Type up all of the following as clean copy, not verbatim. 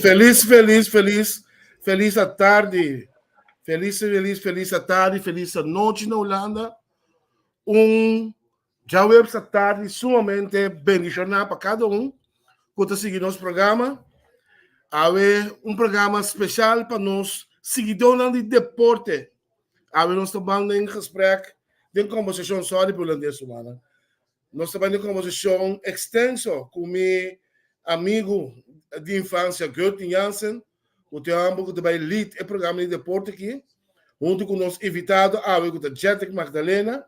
Felis, felis, felis, felis atardi. Felis, felis, felis atardi, felis anochi na Hulanda. Un djaweps atardi sumamente bendishoná pa kada un ku ta sigui nos programa. Awe un programa spesial pa nos siguidónan di deporte. Awe nos ta ban den gesprek, den kombersashon, sorry pa hulandes rumannan. Nos ta bai den kombersashon ekstenso ku mi amigu di infansia Gertin Jansen, ku ta e hòmber ku ta bai lead e programa di deporte aki, huntu ku nos invitado awe ku ta Jetrick Magdalena.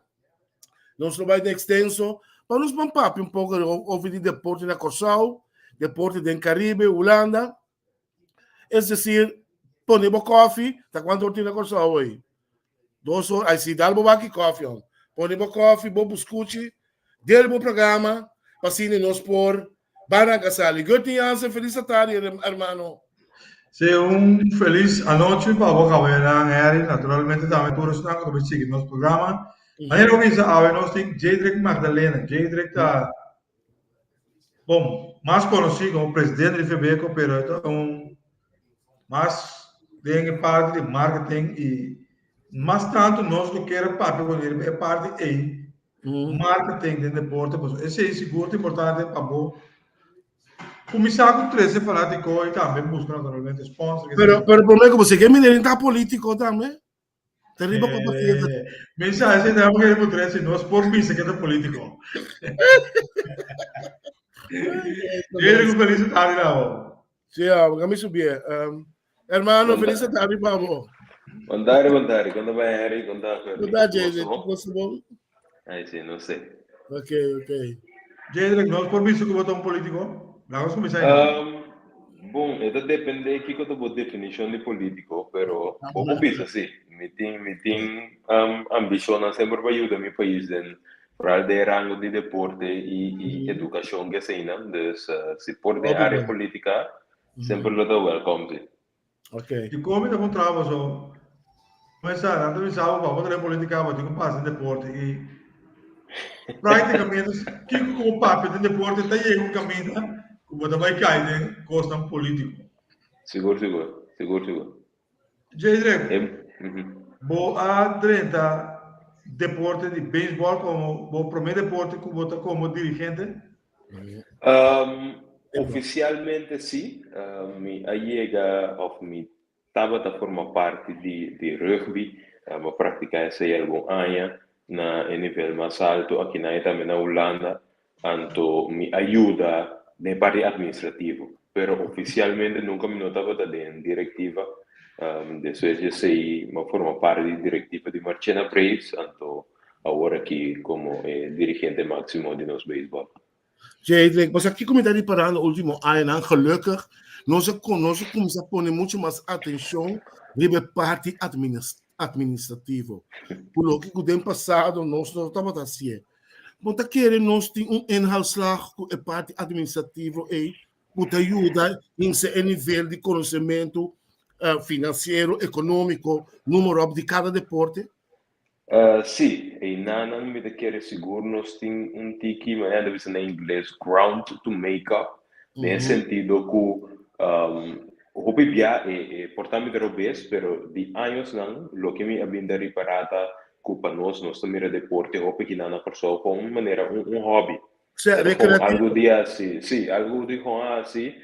Nos lo bai den ekstenso pa nos ban papia un poko over di deporte na Kòrsou, deporte den Karibe, Hulanda. Es decir, pone bo koffie, ta kuantu or tin na Kòrsou ei? Dos or, ai si, dal bo baki koffie hon. Pone bo koffie, bo buskuchi, del bo programa, pa asina nos por ban ranka sali. Gertie Jansen, felis atardi hermano. Sí, un felis anochi pa bo kabayanan Harry, naturalmente tambe tur esnan ku ta bai sigui nos programa. Manera bo bisa awe nos tin Jedrick Magdalena. Jedrick ta Bon, mas konosí komo presidente di Febeko, pero e ta un mas den e parti di marketing i mas tantu nos lo kier papia ku riba e parti ei, marketing den deporte, pasobra esei sigur ta importante pa bo kuminsá ku trese fanátiko i tambe buska naturalmente sponsor. Pero, pero promé ku bo sigui, e miner ta polítiko tambe. Te riba pa partido. Eh, mi sa ese tema que mo trece, no es por misa que es político. Yo digo feliz tarde na bo. Sí, ah, mi subi. Hermano, feliz tarde pa bo. Bon tarde, bon tarde. Kon ta bai, Harry? Kon ta, Kon ta, Jay? Kon ta bon? Ai, sí, no sé. Ok, ok. Jadrick, nos por bisa ku bo ta un polítiko? Laga nos kuminsá ei. Um, bon, e ta dependé kiko ta bo definishon di polítiko, pero bo por bisa sí. Mi tin, mi tin um, ambishonnan semper pa yuda mi pais den foral den rango di deporte i, i edukashon ke eseinan. Dus, uh, si por den Hopi área bon. polítika, semper lo ta wèlkòm sí. Ok. Di kon mi ta kontra bo so? Kuminsá, nan ta bisa bo pa bo ta den politika, bo tin ku pasa den deporte i praktikamente kiko ku bo papia den deporte ta yega un kaminda ku bo ta bai kai den kosnan politiko. Sigur, sigur. Sigur, sigur. Jadrick, E, mhm. bo a drenta deporte di beisbòl komo bo promé deporte ku bo ta komo dirigente? Ofisialmente sí, mi a yega òf mi tabata forma parti di di rugby, mi a praktiká esei algun aña na e nivel mas altu akinan i tambe na Hulanda, anto mi a yuda den e parti administrativo, pero ofisialmente nunka mi no tabata den direktiva, despues di esei mi a forma parti di direktiva di Marchena Braves, anto awor aki komo e dirigente máksimo di nos beisbòl. Jadrick, bo sa kiko mi ta riparando último añanan? Gelukkig nos a nos a kuminsá pone muchu mas atenshon riba e parti administrativo. Ku loke ku den pasado nos no tabata hasié. Bo ta kere nos tin un inhaalslag ku e parti administrativo ei ku ta yuda hinsa e nivel di konosementu finansiero, ekonómiko, número op di kada deporte? Sí, einanan mi ta kere sigur nos tin un tiki, manera ta bisa na ingles, ground to make up, den e sentido ku hopi bia e e por ta mi ta robes, pero di añosnan loke mi a bin ta ripará ta ku pa nos, nos ta mira deporte hopi kinan na Kòrsou kon un manera un un hòbi. Sea, Ta kon recreativo. algu di hasi, sí, algu di kon hasi,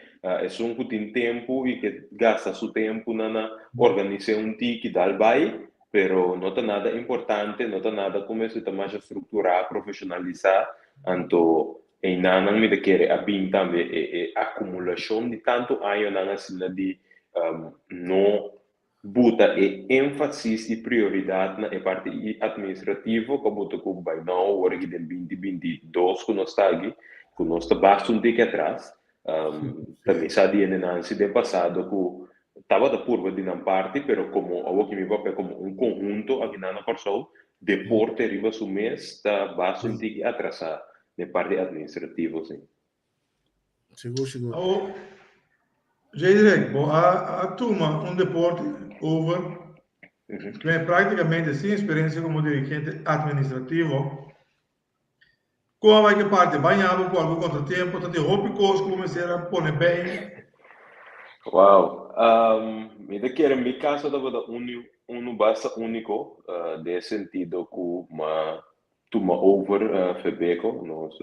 esun ku tin tempu i ke gasta su tempu na na organis'é un tiki dal bai, pero no ta nada importante, no ta nada ku mester ta masha strukturá, profeshonalisá, anto einanan mi ta kere a bin tambe e e akumulashon di tantu añonan asina di no Buta e énfasis i prioridat na e parti atministrativo pa buta ku bai nou ora ki den 2022 ku nos ta aki, ku nos ta basta un tiki atras. Ta misa di hende Nancy den pasado ku tabata purba di nan parti, pero komo awor ki mi papia komo un konhunto akinan na Kòrsou, deporte riba su mes ta basta un tiki atrasá den parti atministrativo si. Sigur, sigur. Awor, Jadrick, bo a a tuma un deporte over ku práktikamente sin eksperensia komo dirigente atministrativo. Kon a bai ku e parti? Baña bo ku algun kontratempu? Ta tin hopi kos ku bo mester a pone bei? Wow. Mi ta kere mi kaso tabata unu basta úniko den e sentido ku m'a tuma over Febeco, nos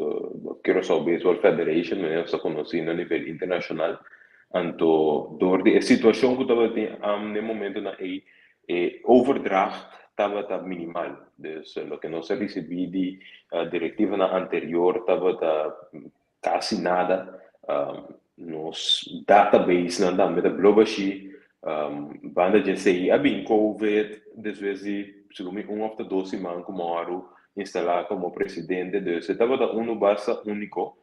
Curaçao Baseball Federation, manera nos ta konosí na nivel internashonal. Anto dor di e situashon ku tabatin n'e momentonan ei, e overdracht tabata minimal. Dus loke nos a risibí di direktivanan anterior tabata kasi nada. Nos databasenan tambe ta blo bashí. Banda dje esei a bin covid despues di segun mi un òf ta dos siman ku Mauro instalá komo presidente. Dus e tabata unu basta úniko.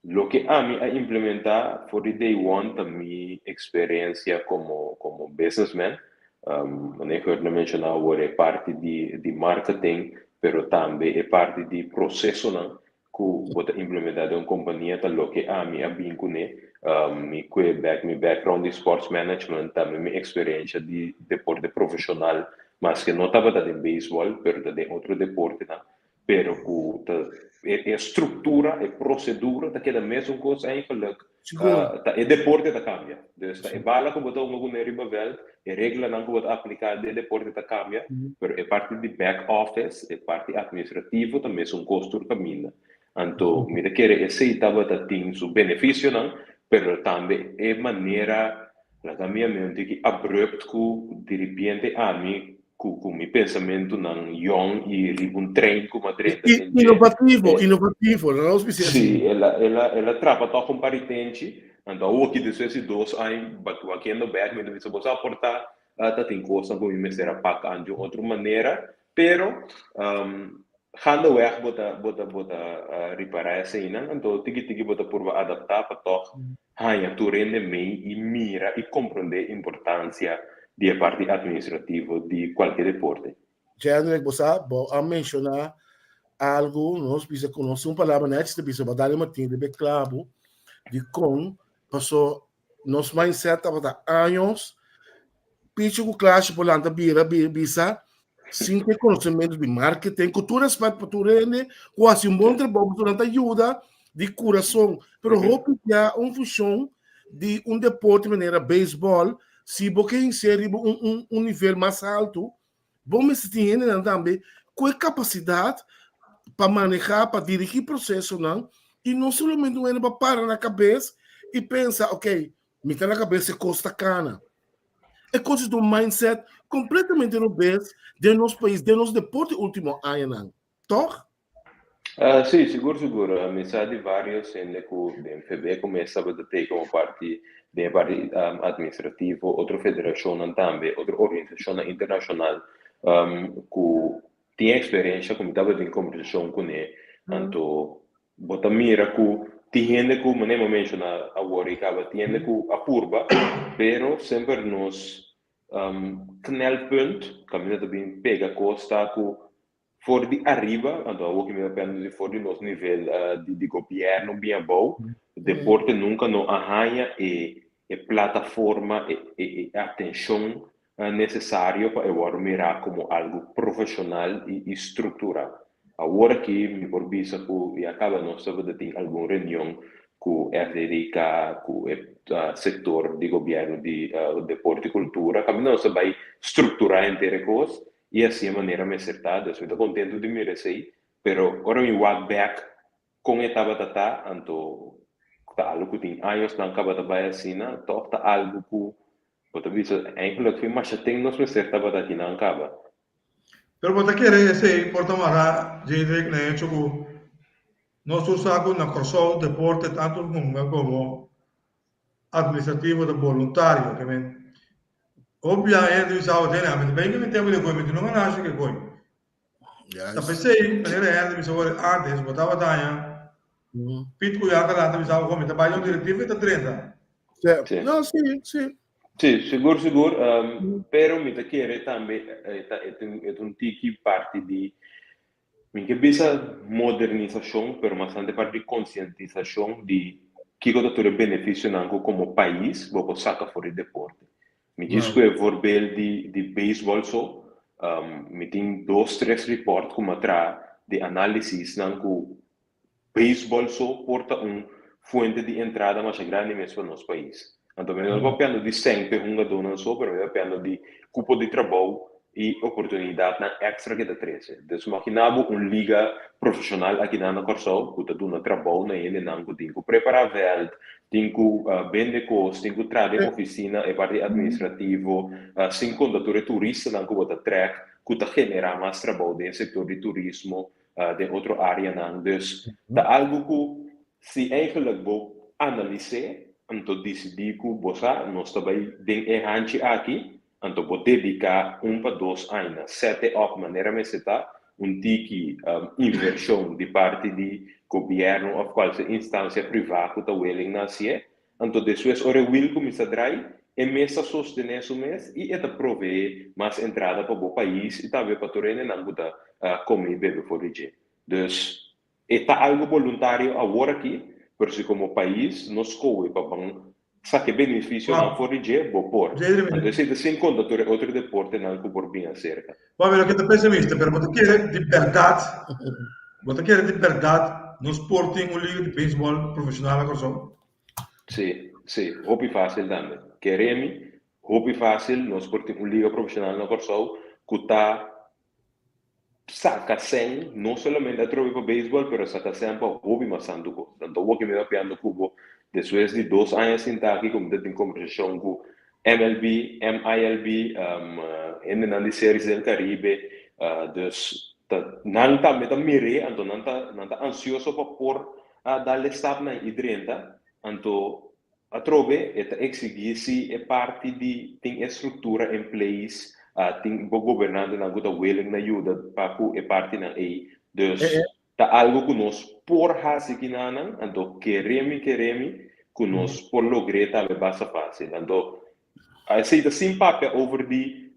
Loke ami a implementá for di day one ta mi eksperensia komo komo businessman. Manera ku a menshoná awor e parti di di marketing, pero tambe e parti di prosesonan ku bo ta implementá den un kompania ta loke ami a bin kuné. Mi kue bèk mi background di sports management, tambe mi eksperensia di deporte profeshonal, maske no tabata den beisbòl, pero ta den otro deportenan. Pero ku ta e struktura, e prosedura ta keda mesun kos eigenlijk. Sigur. Ta e deporte ta kambia. Dus ta e bala ku bo ta hunga kuné riba vèlt, e reglanan ku bo ta apliká den e deporte ta kambia, pero e parti di back office, e parti administrativo ta mesun kos tur kaminda. Anto mi ta kere esei tabata tin su benefisionan, pero tambe e manera Laga mi a mi un tiki abrupt ku diripiente ami ku ku mi pensamentunan yòn i riba un trein ku mi a drenta den dje. Inovativo, inovativo, laga nos bisa asina. Sí, el a el a el a trapa tòg un paritenchi, anto awoki despues di dos aña wakiendo bèk mi ta bisa bo sa por ta ta tin kosnan ku mi mester a pak an di un otro manera, pero gaandeweg bo ta bo ta bo ta ripará eseinan, anto tiki tiki bo ta purba adaptá pa tòg haña tur hende mei i mira i komprondé importansia di e parti administrativo di kualke deporte. Jendrik, bo sa, bo a menshoná algu, nos bisa ku nos un palabra nèchi ta bisa, bo a dal e matin riba e klabu dikon, paso nos mindset tabata años pichi ku klashi por lanta bira bisa sin ke konosementu di marketing ku tur respet pa tur hende ku hasi un bon trabou pasobra nan ta yuda di kurason pero hopi bia un fushon di un deporte manera beisbòl si bo ke inse riba un un un nivel mas altu bo mester tin hendenan tambe ku e kapasidat pa maneha pa dirigi prosesonan i no solamente un hende pa para na kabes i pensa ok mi ta na kabes e kos ta kana. E kos ta un mindset kompletamente robes den nos pais, den nos deporte ultimo añanan, tòg? Sí, sigur sigur. Mi sa di varios hende ku den FB ku mes tabata tei komo parti den e parti administrativo, otro federashonnan tambe, otro organisashonnan internashonal ku tin eksperensha ku mi tabatin kombersashon kuné. Anto Bo ta mira ku tin hende ku, manera mi a menshoná awor i kaba, tin hende ku a purba, pero semper nos knelpunt kaminda ta bin pega kos ta ku for di ariba, anto awor ku mi ta pende di for di nos nivel di gobièrnu bin abou, deporte nunka no a haña e e plataforma, e atenshon nesesario pa e wòrdu mirá komo algu profeshonal i strukturá. Awor aki mi por bisa ku ya kaba nos tabata tin algun reunion ku FDDK, ku e sektor di gobièrnu di deporte i kultura, kaminda nos ta bai strukturá henter e kos i hasi e manera mester ta. Dus mi ta kontentu di mira esei, pero ora mi wak bèk kon e tabata ta, anto ta algu ku tin añosnan kaba ta bai asina, tòg ta algu ku Bo ta bisa, Eigenlijk fin masha ten nos mester tabata akinan kaba. Pero bo ta kere esei por ta mará Jadrick na hecho ku nos tur sa ku na Kòrsou deporte tantu hunga komo administrativo ta boluntario. Ke men hopi bia hende bisa awe tene ami ta bai ku mi tempu di koi mi tin un ganashi ke koi. Ta p'esei manera hende bisa wòrdu antes bo tabata haña Piet ku ya ta lanta bisa bo mi ta bai un direktiva i ta drenta. Sí. No, sí, sí. Sí, sigur, sigur. Pero mi ta kere tambe e ta e ta un tiki parti di mi ke bisa modernisashon pero mas antes parti di konsientisashon di kiko ta tur e benefisionan ku komo pais bo por saka for di deporte. Mi djis ku e voorbeeld di di beisbòl so, mi tin dos tres report ku mi a traha. di análisisnan ku beisbòl so por ta un fuente di entrada masha grandi mes pa nos pais. Anto mi no ta papiando di sèn p'e hungadónan so, pero mi ta papiando di kupo di trabou i oportunidatnan èkstra ke ta trese. Dus maginá bo un liga profeshonal akinan na Kòrsou ku ta duna trabou na hendenan ku tin ku prepará vèlt, tin ku bende kos, tin ku traha den ofisina, e parti administrativo, sin konta tur e turistanan ku bo ta trèk ku ta generá mas trabou den e sektor di turismo, den otro áreanan. Dus ta algu ku si eigenlijk bo analis'é, anto disidí ku bo sa nos ta bai den e hanchi aki, Anto bo dediká un pa dos aña, sete òp manera mester ta, un tiki invershon di parti di gobièrnu òf kualse instansia privá ku ta willing na hasié. Anto despues ora e wil kuminsá drai, e mes ta sostené su mes i e ta proveé mas entrada pa bo pais i tambe pa tur hendenan ku ta kome i bebe for di dje. Dus, e ta algu boluntario awor aki, pero si komo pais nos skohe pa ban Sa ke benefisionan for di dje bo por. Anto esei ta sin konta tur e otro deportenan ku por bin aserka. Bo mira ke ta pesimista, pero bo ta kere di bèrdat, bo ta kere di bèrdat nos por tin un liga di beisbòl profeshonal na Kòrsou? Sí, sí, hopi fásil tambe. Kere mi, hopi fásil nos por tin un liga profeshonal na Kòrsou ku ta Saka sèn no solamente atrobe pa beisbòl pero saka sèn pa hopi mas tantu kos. Anto awor ke mi ta piando ku bo despues di dos aña sinta aki ku mi ta tin kombersashon ku MLB, MILB, hendenan di Series del Caribe, dus ta nan tambe ta mir'é anto nan ta nan ta ansioso pa por dal e stapnan i drenta anto Atrobe e ta exigí si e parti di tin e structura in place, tin bo gobernantenan cu ta willing na yuda pa cu e partinan ey. Dus ta algo cu nos por haci kinanan, anto keremi keremi cu nos por logr'é tambe basta facil. Anto esey ta sin papia over di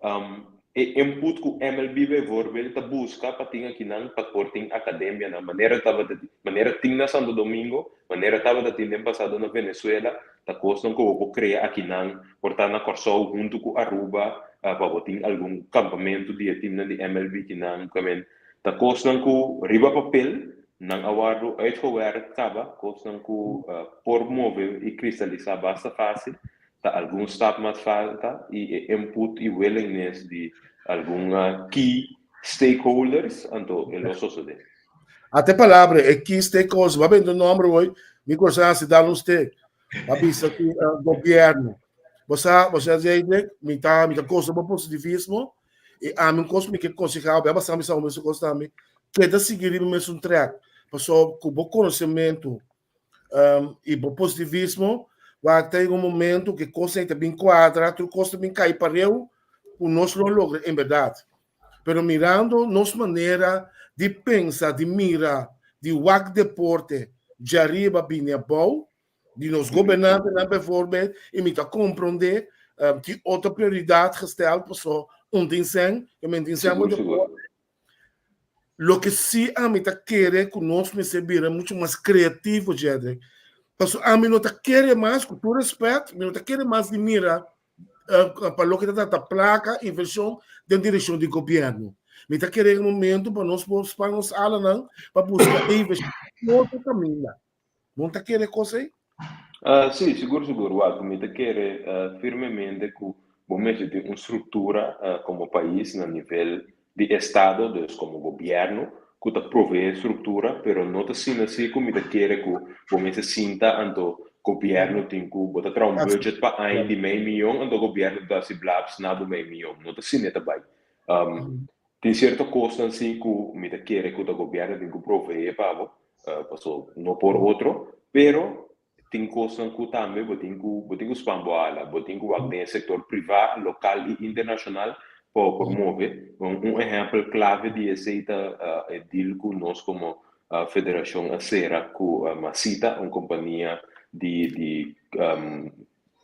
e input cu MLB bijvoorbeeld ta busca pa tin akinan pa por tin academianan manera tabata manera tin na Santo Domingo, manera tabata tin den pasado na Venezuela, ta cosnan cu bo por crea akinan, por ta na Corsou hunto cu Aruba pa bo tin algun campamento di e teamnan di MLB kinan, ta cosnan cu riba papel nan a wordo uitgewerkt caba, cosnan cu por move y cristalisa basta facil. Ta algun stap mas falta y e input y willingness di algun key stakeholders, anto e lo sosode. Ata e palabra, e key stakeholders, bo a bende un nomber hoy, mi corazon a haci dal un steek. Bo a bisa cu gobierno. Bo sa, bo sa Zedek, mi ta, mi ta goza bo positivismo y ami un cos mi ke conseha bo, ya basa mi sa bo mesun cos tambe, keda sigui riba mesun track, pasobra cu bo conocemento i bo positivismo, wak ta yega un momento ku e kosnan ta bin kuadra, tur kos ta bin kai pareu, ku nos lo logra en bèrdat. Pero mirando nos manera di pensa, di mira, di wak deporte djariba bini abou, di nos gobernantenan bijvoorbeeld, i mi ta komprondé tin otro prioridat gesteld pasobra un tin sèn, ke men tin sèn pa deporte. Loke si ami ta kere ku nos mester bira muchu mas kreativo, Jedrick. Pasobra ami no ta kere mas, ku tur respet, mi no ta kere mas di mira pa loke ta trata plaka, invershon den direkshon di gobièrnu. Mi ta kere e momento pa nos por span nos alanan pa buska e invershon otro kaminda. Bo ta kere kos ei? Sí, sigur sigur. Wak, mi ta kere firmemente ku bo mester tin un struktura komo pais na nivel di estado, dus komo gobièrnu, ku ta proveé struktura, pero no ta asina si ku mi ta kere ku bo mester sinta anto gobièrnu tin ku bo ta traha un budget pa aña di mei miyon anto gobièrnu ta hasi blaps na bo mei miyon. No ta asina e ta bai. Tin sierto kosnan si ku mi ta kere ku ta gobièrnu tin ku proveé pa bo, paso no por otro, pero tin kosnan ku tambe bo tin ku bo tin ku span bo ala, bo tin ku wak den e sektor privá, lokal i internashonal pa bo por move. Un ehèmpel klave di esei ta e deal ku nos komo federashon a sera ku Masita, un kompania di di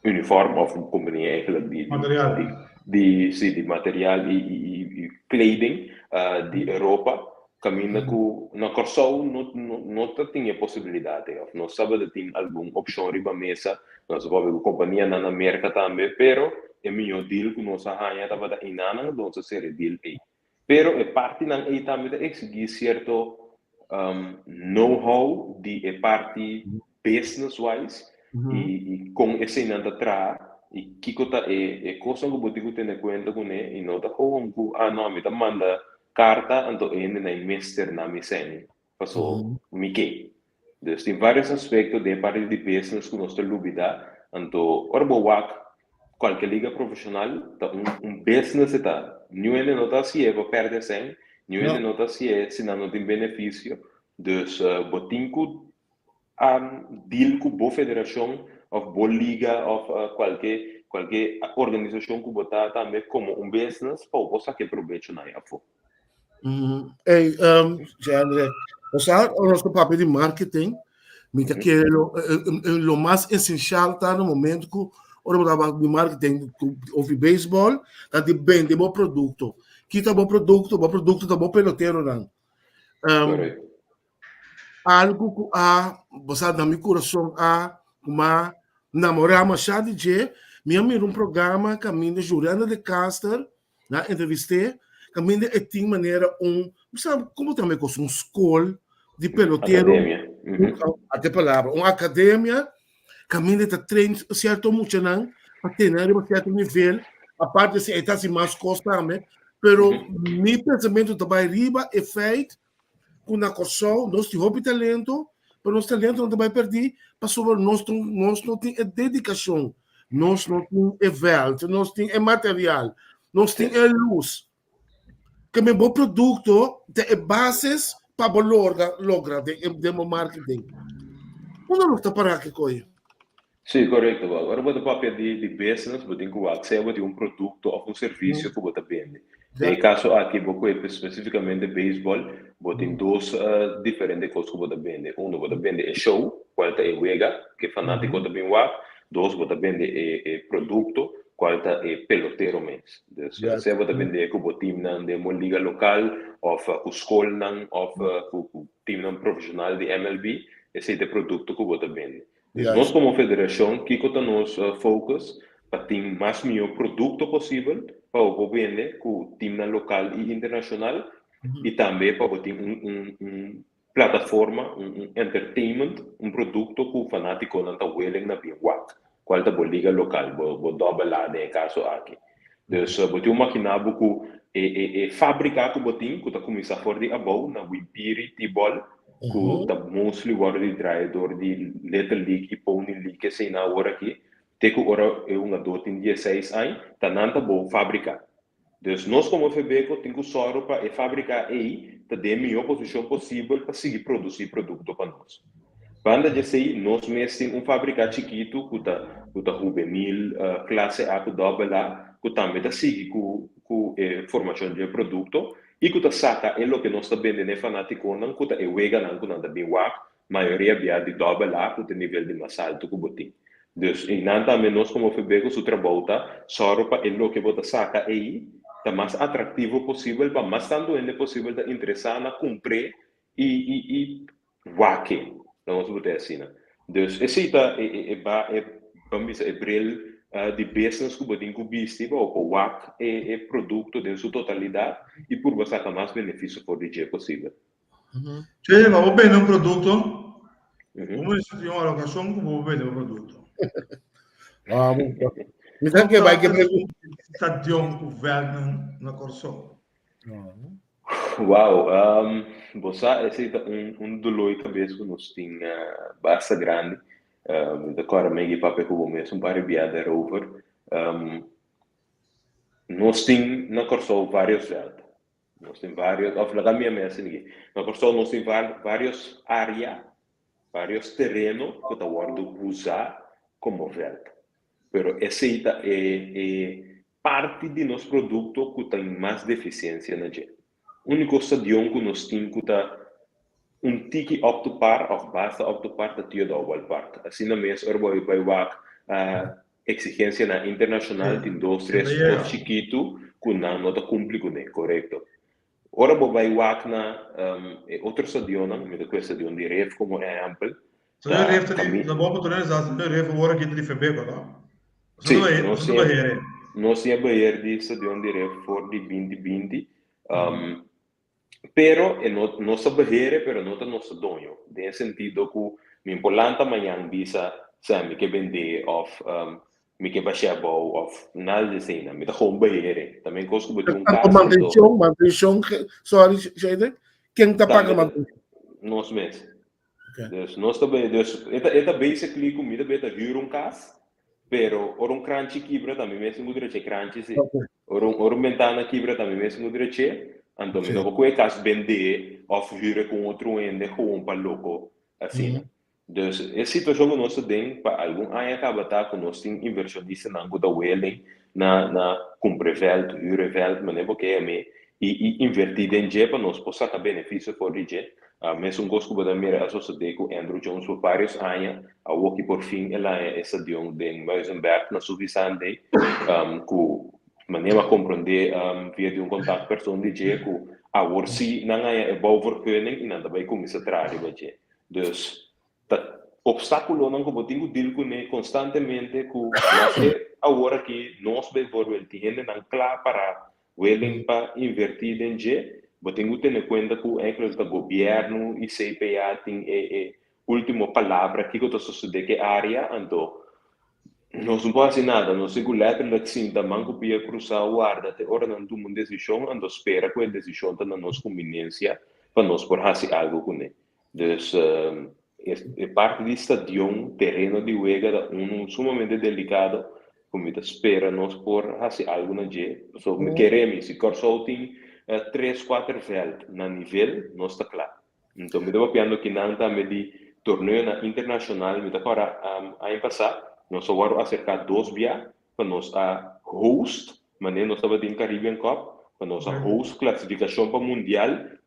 uniform of un compania eigenlijk di Material. di di sí di material i i i kleding di Europa kaminda ku na Kòrsou no no no ta tin e posibilidat ei òf nos tabata tin algun opshon riba mesa nos a papia ku kompanianan na Merka tambe pero e mihó deal ku nos a haña tabata einanan nos a sera e deal ei. Pero e partinan ei tambe ta eksigí sierto know-how di e parti business wise i kon eseinan ta traha i kiko ta e kosnan ku bo tin ku tene kuenta kuné i no ta gewoon ku ah no mi ta manda karta anto e hendenan ei mester na mi sèn paso mi ke. Dus tin varios aspekto den e parti di business ku nos ta lubida anto ora bo wak kualke liga profeshonal ta un un business e ta. Niun hende no ta hasié pa pèrdè sèn, niun hende no ta hasié si nan no tin benefisio. Dus bo tin ku deal ku bo federashon òf bo liga òf kualke kualke organisashon ku bo ta tambe komo un business pa bo por saka e probechonan ei afó. Ey, um, Jandre, o sea, nos ta papia di marketing, mi ta kere lo, lo mas esencial ta na momento ku ora bo ta di marketing of di baseball, ta di bende bo produkto. Kita bo produkto, bo produkto ta bo peloteronan. Um, Algu ku a, bo sa, na mi kurason a kuma namorá mashá di dje. Mi a mira un programa kaminda Juliana de Caster nan a entrevist'é, kaminda e tin manera un, bo sa komo ta mi kos, un skol di pelotero, Akademia. ata e palabra, un akademia kaminda e ta train sierto muchanan pa tene nan riba sierto nivel, aparte si e ta hasi mas kos tambe, pero mi pensamentu ta bai riba e feit ku na Kòrsou nos tin hopi talento, pero nos talentonan ta bai pèrdí pasobra nos nos no tin e dedikashon, nos no tin e vèlt, nos tin e material, nos tin e lus. Ke men bo produkto ta e bases pa bo logra logra den den bo marketing. Unda nos ta pará ki koe? Sí, korekto. Ora bo ta papia di di business, bo tin ku wak sea bo tin un produkto òf un servisio ku bo ta bende. Den e kaso aki bo koe spesífikamente beisbòl, bo tin dos diferente kos ku bo ta bende. Uno, bo ta bende e show, kual ta e wega ku e fanátiko ta bin wak. Dos, bo ta bende e e produkto, kual ta e pelotero mes. Dus sea bo ta bende ku bo timnan den bo liga lokal òf ku skolnan òf ku ku timnan profeshonal di MLB, esei ta e produkto ku bo ta bende. Dus nos komo federashon kiko ta nos focus? Pa tin mas mihó produkto posibel pa bo por bende ku timnan lokal i internashonal i tambe pa bo tin un un un plataforma, un un entertainment, un produkto ku fanátikonan ta willing na bin wak, kual ta bo liga lokal, bo bo dòbel A den e kaso aki. Dus bo tin imaginá bo ku e e e fábrika ku bo tin ku ta kuminsá for di abou na Wimpiri, Tibòl, ku ta mostly wòrdu di draai dor di Little League i Pony League eseinan awor aki, te ku ora e hungadó tin dieseis aña, ta nan ta bo fábrika. Dus nos komo Febeko tin ku sòru pa e fábrika ei ta den e mihó posishon posibel pa sigui produsí produkto pa nos. Banda di esei, nos mes tin un fábrika chikitu ku ta ku ta hubenil klase A ku dòbel A ku tambe ta sigui ku ku e formashon di e produkto i ku ta saka e loke nos ta bende na e fanátikonan ku ta e weganan ku nan ta bin wak, mayoria bia di dòbel A ku ta e nivel di mas altu ku bo tin. Dus einan tambe nos komo Febeko su trabou ta sòru pa e loke bo ta saka ei ta mas atraktivo posibel pa mas tantu hende posibel ta interesá na kumpr'é i i i wak e, laga nos bot'é asina. Dus esei ta e e e ba e ban bisa e bril di business ku bo tin ku bisti pa bo por wak e e produkto den su totalidat i purba saka mas benefisio for di dje posibel. Che, pa bo bende un produkto, bo mester tin un alokashon ku bo por bende bo produkto. Mi sa ke bai ke Stadion ku vèldnan na Kòrsou. Wow, bo sa esei ta un un doló di kabes ku nos tin basta grandi. Mi ta kòrda Maggie papia ku bo mes un par di bia derover. Nos tin na Kòrsou vários vèlt. Nos tin vários, òf laga mi a mester aki. Na Kòrsou nos tin vários área, vários tereno ku ta wòrdu usá komo vèlt. Pero esei ta e e parti di nos produkto ku tin mas defisiensia na dje. Úniko stadion ku nos tin ku ta un tiki up to par òf basta up to par ta Theodore Wall Park. Asina mes ora bo bai wak eksigensianan internashonal tin dos tres kos chikitu ku nan no ta kumpli kuné, korekto. Ora bo bai wak na e otro stadionnan, mi ta kue stadion di Ref komo ehèmpel, ta kami. Na bo oportunidad sa stadion Ref awor aki ta di Febeko, no? Sí, nos tin nos tin e beheer di stadion di Ref for di binti binti. Um, pero e no, nos ta beheer e, pero no ta nos ta doño. Den e sentido ku mi por lanta mañan bisa, sa, mi ke bendé òf um, mi ke bash'é abou òf nada di eseinan. Mi ta gewoon beheer e. Ta men kos ku bo tin un Tanto kas, anto mantenshon, mantenshon, sorry, Shedrick, ken ta paga tambe ta mantenshon? nos mes. Okay. Dus nos ta be, dus e ta, e ta basically ku mi ta be ta huur un kas, pero ora un kranchi kibra ta mi mes tin ku drecha e kranchi si. Okay. Ora un, ora un bentana kibra ta mi mes tin ku drech'é, anto mi Sí. no por ku e kas bend'é òf huur e ku un otro hende gewoon pa loko asina. Dus e situashon ku nos ta den pa algun aña kaba ta ku nos tin invershonistanan ku ta willing na na kumpra e vèlt, huur e vèlt, manera bo ke yam'é, i i invertí den dje pa nos por saka benefisio for di dje. Mesun kos ku bo ta mira a sosodé ku Andrew Jones por vários aña, awoki por fin el haña e stadion den Muizenberg na Suffisante, ku manera mi a komprondé via di un kontaktperson di dje ku awor sí nan haña e bouwvergunning i nan ta bai kuminsá traha riba dje. Dus ta obstáculonan ku bo tin ku deal kuné konstantemente ku maske awor aki nos bijvoorbeeld tin hendenan kla para willing pa invertí den dje, bo tin ku tene kuenta ku eigenlijk ta gobièrnu i CPA tin e e último palabra kiko ta sosodé ku e área, anto nos no por hasi nada, nos tin ku letterlijk sinta man ku pia krusá warda te ora nan tuma un desishon, anto spera ku e desishon ta na nos kumbinensia pa nos por hasi algu kuné. Dus e parti di stadion, tereno di wega ta unu sumamente delicado cu mi ta spera nos por haci algo na dje. Pasobra mi kere mi, si Corsou tin tres, cuater veld na nivel, nos ta cla. Enton mi ta papiando kinan tambe di torneonan internacional, mi ta cora aña pasa nos a worde acerca dos bia pa nos a host, manera nos tabatin Caribbean Cup, pa nos a host clasificacion pa mundial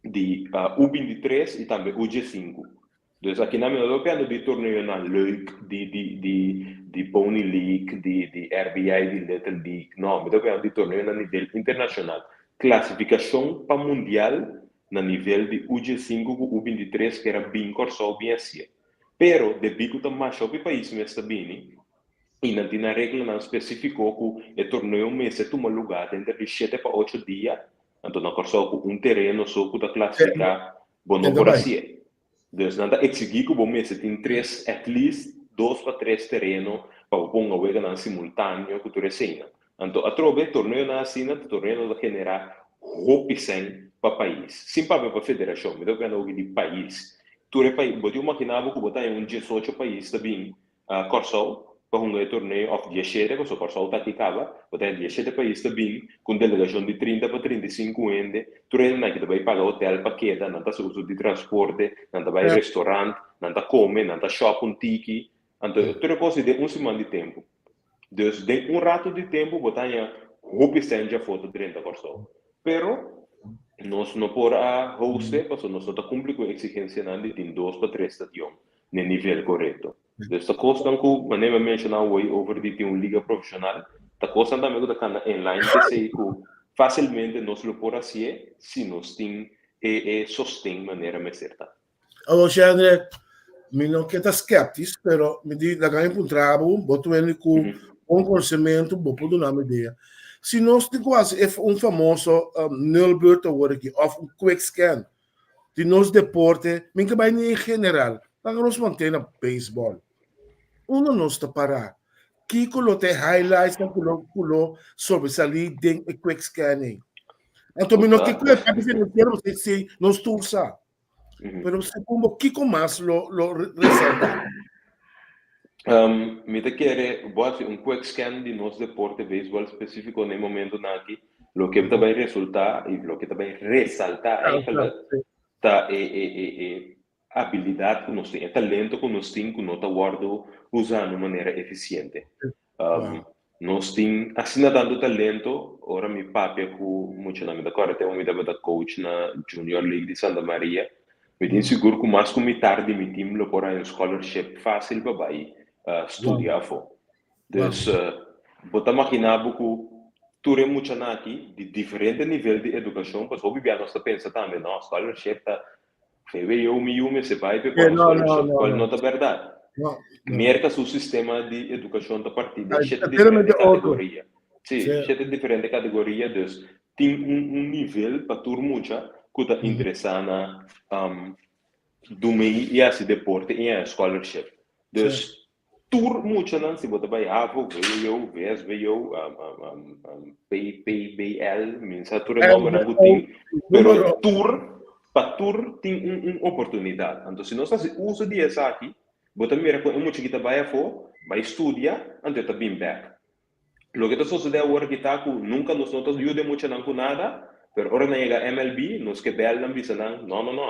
di U 23 i tambe U 15. Dus aki nan mi no ta papiando di torneonan leuk, di di di di Pony League, di di RBI, di Little League, no, mi ta papiando di torneonan nivel internashonal. Klasifikashon pa mundial na nivel di U 15 ku U 23 kera bin Kòrsou bin hasié. Pero debí ku ta masha hopi pais mes ta bini i nan tin nan reglanan spesífiko ku e torneo mester tuma lugá denter di shete pa ocho dia, Anto na Kòrsou ku un tereno so ku ta klasifiká bo no por hasié. Dus nan ta eksigí ku bo mester tin tres, at least dos pa tres tereno pa bo ponga weganan simultáneo ku tur eseinan. Anto atrobe torneonan asina ta torneonan ta generá hopi sèn pa pais. Sin papia pa federashon, mi ta papia oki di pais. Tur e pais, bo tin imaginá bo ku bo ta haña un diesocho pais ta bin Kòrsou pa hunga e torneo òf diashete, pasobra Kòrsou ta aki kaba, bo ta haña diashete pais ta bin ku un delegashon di trinta pa 35 hende, tur hendenan aki ta bai paga hotèl pa keda, nan ta hasi uso di transporte, nan ta bai restorant, nan ta kome, nan ta shòp un tiki, anto tur e kos ei den un siman di tempu. Dus den un ratu di tempu bo ta haña hopi sèn djafó ta drenta Kòrsou. Pero nos no por a host e pasobra nos no ta kumpli ku e eksigensianan di tin dos pa tres stadion. n'e nivel korekto. Dus ta kosnan ku manera mi a menshoná awor over di tin un liga profeshonal, ta kosnan tambe ku ta kanda en lijn p'esei ku fásilmente nos lo por hasié si nos tin e e sosten manera mester ta. Awor Shendrick, mi no ke ta skeptis, pero mi di laga mi puntra bo, bo ta wende ku bon konosementu, bo por duna mi idea. Si nos tin ku hasi e un famoso nulbeurt awor aki òf un quick scan, di nos deporte, mi ke bai ni en general, laga nos manté na beisbòl. Unda nos ta pará? Kiko lo ta e highlights-nan ku lo ku lo sobresalí den e quick scanning? Anto mi no ke ku e parti finansiero pasobra esei nos tur sa. Pero segun bo kiko mas lo lo resaltá? Mi ta kere bo hasi un quick scan di nos deporte beisbòl spesífiko na e momentunan aki. Loke ta bai resultá i loke ta bai resaltá eigenlijk ta e e e e abilidat ku nos tin, e talento ku nos tin ku no ta wòrdu usá na un manera efisiente. Nos tin asina tantu talento, ora mi papia ku muchanan, mi ta kòrda tempu mi tabata coach na Junior League di Santa Maria, mi tin sigur ku mas ku mitar di mi team lo por haña un scholarship fásil pa bai studia afó. Dus, bo ta maginá bo ku tur e muchanan aki di diferente nivel di edukashon, pasobra hopi bia nos ta pensa tambe, no, scholarship ta VWO mi yu mester bai p'e pone scholarship, kual no ta bèrdat. Merka su sistema di edukashon ta partí den shete diferente kategoria. Sí, shete diferente kategoria, dus. Tin un un nivel pa tur mucha ku ta interesá na dumei i hasi deporte i haña scholarship. Dus tur muchanan si bo ta bai havo, vwo, vsbo, PPBL, mi no sa tur e nombernan ku tin, pero tur pa tur tin un un oportunidat. Anto si nos hasi uso di esaki, bo ta mira ku e mucha ki ta bai afó, bai studia, anto e ta bin bèk. Loke ta sosodé awor aki ta ku nunka nos no ta yuda e muchanan ku nada, pero ora nan yega MLB nos ke bèl nan bisa nan, no no no,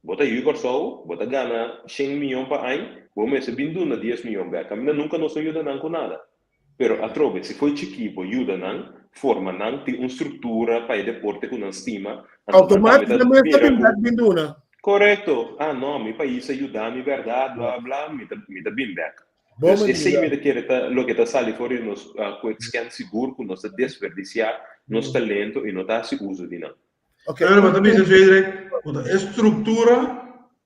bo ta yu Kòrsou, bo ta gana shen miyon pa añ, bo mester bin duna dies miyon bèk. Kaminda nunka nos no yuda nan ku nada. Pero atrobe, si fo'i chikí bo yuda nan, forma nan, tin un struktura pa e deporte ku nan stima, anto nan tambe ta Outomátikamente mira bin ku bèk bin duna. Korekto! Ah no, mi pais a yuda mi bèrdat, bla bla bla, mi ta mi ta bin bèk. Bon Dus esei medida. mi ta kere ta loke ta sali for di nos quick scan sigur ku nos ta desperdisiá nos talento i no ta hasi uso di nan. Ok, Pero bo ta bisa Frederik ku ta e struktura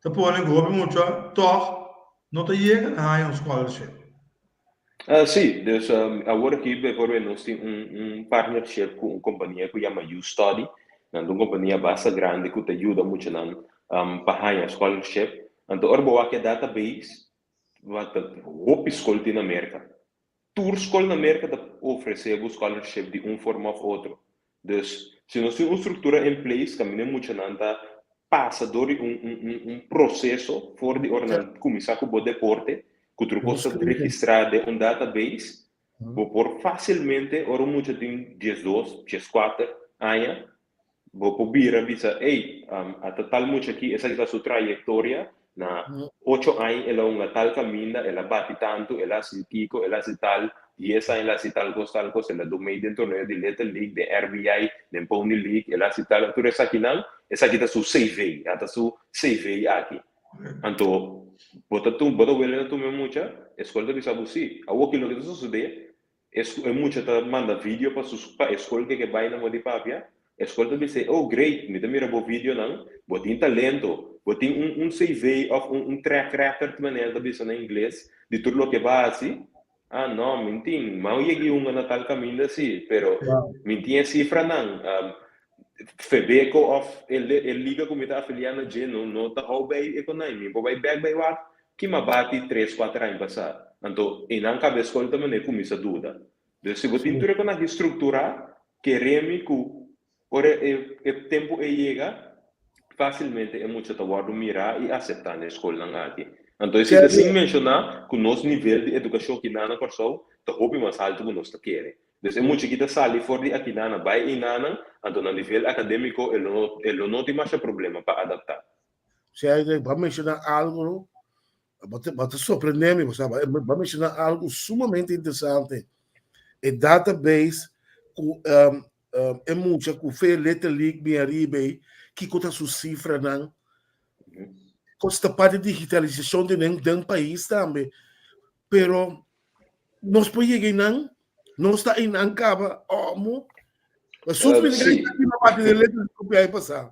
ta pone ku hopi mucha tòg no ta yega na haña un scholarship. Sí, dus awor aki bijvoorbeeld nos tin un un partnership ku un kompania ku yama YouStudy. Nan ta un kompania basta grandi ku ta yuda muchanan pa haña scholarship. Anto ora bo wak e database Wat ta hopi skol tin na Merka. Tur skol na Merka ta ofresé bo scholarship di un forma òf otro. Dus, si nos tin un struktura in place kaminda e muchanan ta pasa dor di un un un un proseso for di ora nan kuminsá ku bo deporte, ku tur kos ta registrá den un database, bo por fásilmente ora un mucha tin diesdos, dieskuater aña, Bo por bira bisa, ey, a ta tal mucha aki, esaki ta su trayectoria, na ocho aña el a hunga tal caminda, el a bati tanto, el a haci kico, el a haci tal, dies aña el a haci tal cos, tal cos, el a do mee den torneo di Little League, den RBI, den Pony League, el a haci tal, tur esakinan, esaki ta su CV, a ta su CV aki. Anto, bo ta bo ta wele na tuma e mucha, e scol ta bisa bo si. Awoki loke ta sucede, E e mucha ta manda video pa su pa e skol ke ke bai na Modi Papia. E skol ta bis'é, Oh, great, mi ta mira bo videonan, bo tin talento, bo tin un un CV òf un un track record manera ta bisa na ingles di tur loke bo a hasi. Ah, no, mi no tin, mi a yega i hunga na tal kaminda si, pero mi no tin e sifranan. Febeko òf e e liga ku mi ta afiliá na dje no no ta hou bei e konai, mi por bai bèk bai wak Ki m'a bati tres kuater aña pasá. Anto einan kaba e skol ta manera kuminsá duda. Dus si bo tin tur e konashi strukturá, kere mi ku ora e e tempu ei yega, fásilmente e mucha ta wòrdu mirá i aseptá na e skolnan aki. Anto esei ta sin menshoná ku nos nivel di edukashon kinan na Kòrsou ta hopi mas haltu ku nos ta kere. Dus e mucha ki ta sali for di akinan bai einanan, anto na nivel akadémiko e lo no e lo no tin masha problema pa adaptá. Sea bo a menciona algo, bo ta, bo ta sorprende mi, bo sa, bo a menciona algo sumamente interesante. E database ku um, um, e mucha ku fe Little League bin ariba ei, kiko ta su sifranan. Kos ta parte di digitalisashon den den pais tambe. Pero nos por yega einan, nos ta einan kaba, omo. Sufri Sí. parte di Little League ku biaha pasá.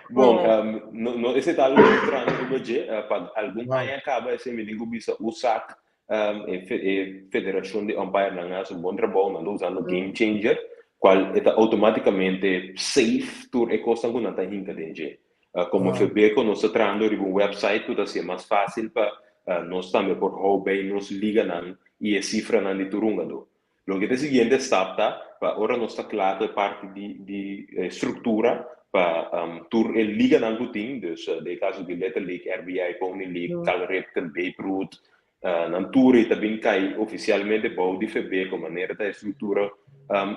Bon, um, no, no, ese ta algo extraño riba dje, uh, pa algun Wow. aña caba ese mi tin cu bisa USAC, um, e, fe, e federacion di umpire nan hace un bon trabou, nan ta usando Game Changer, cual e ta automaticamente safe tur e cosnan cu nan ta hinca den dje. Uh, como Wow. FEBECO nos ta trahando riba un website cu ta hacié mas facil pa uh, nos tambe por hou bij nos liganan y e cifranan di tur hungadó. Loke ta e siguiente stap ta pa ora nos ta kla ku e parti di di struktura pa tur e liganan ku tin, dus den e kaso di Little League, RBI, Pony League, Cal Ripken, Babe Ruth, nan tur ei ta bin kai ofisialmente bou di Febeko manera ta e struktura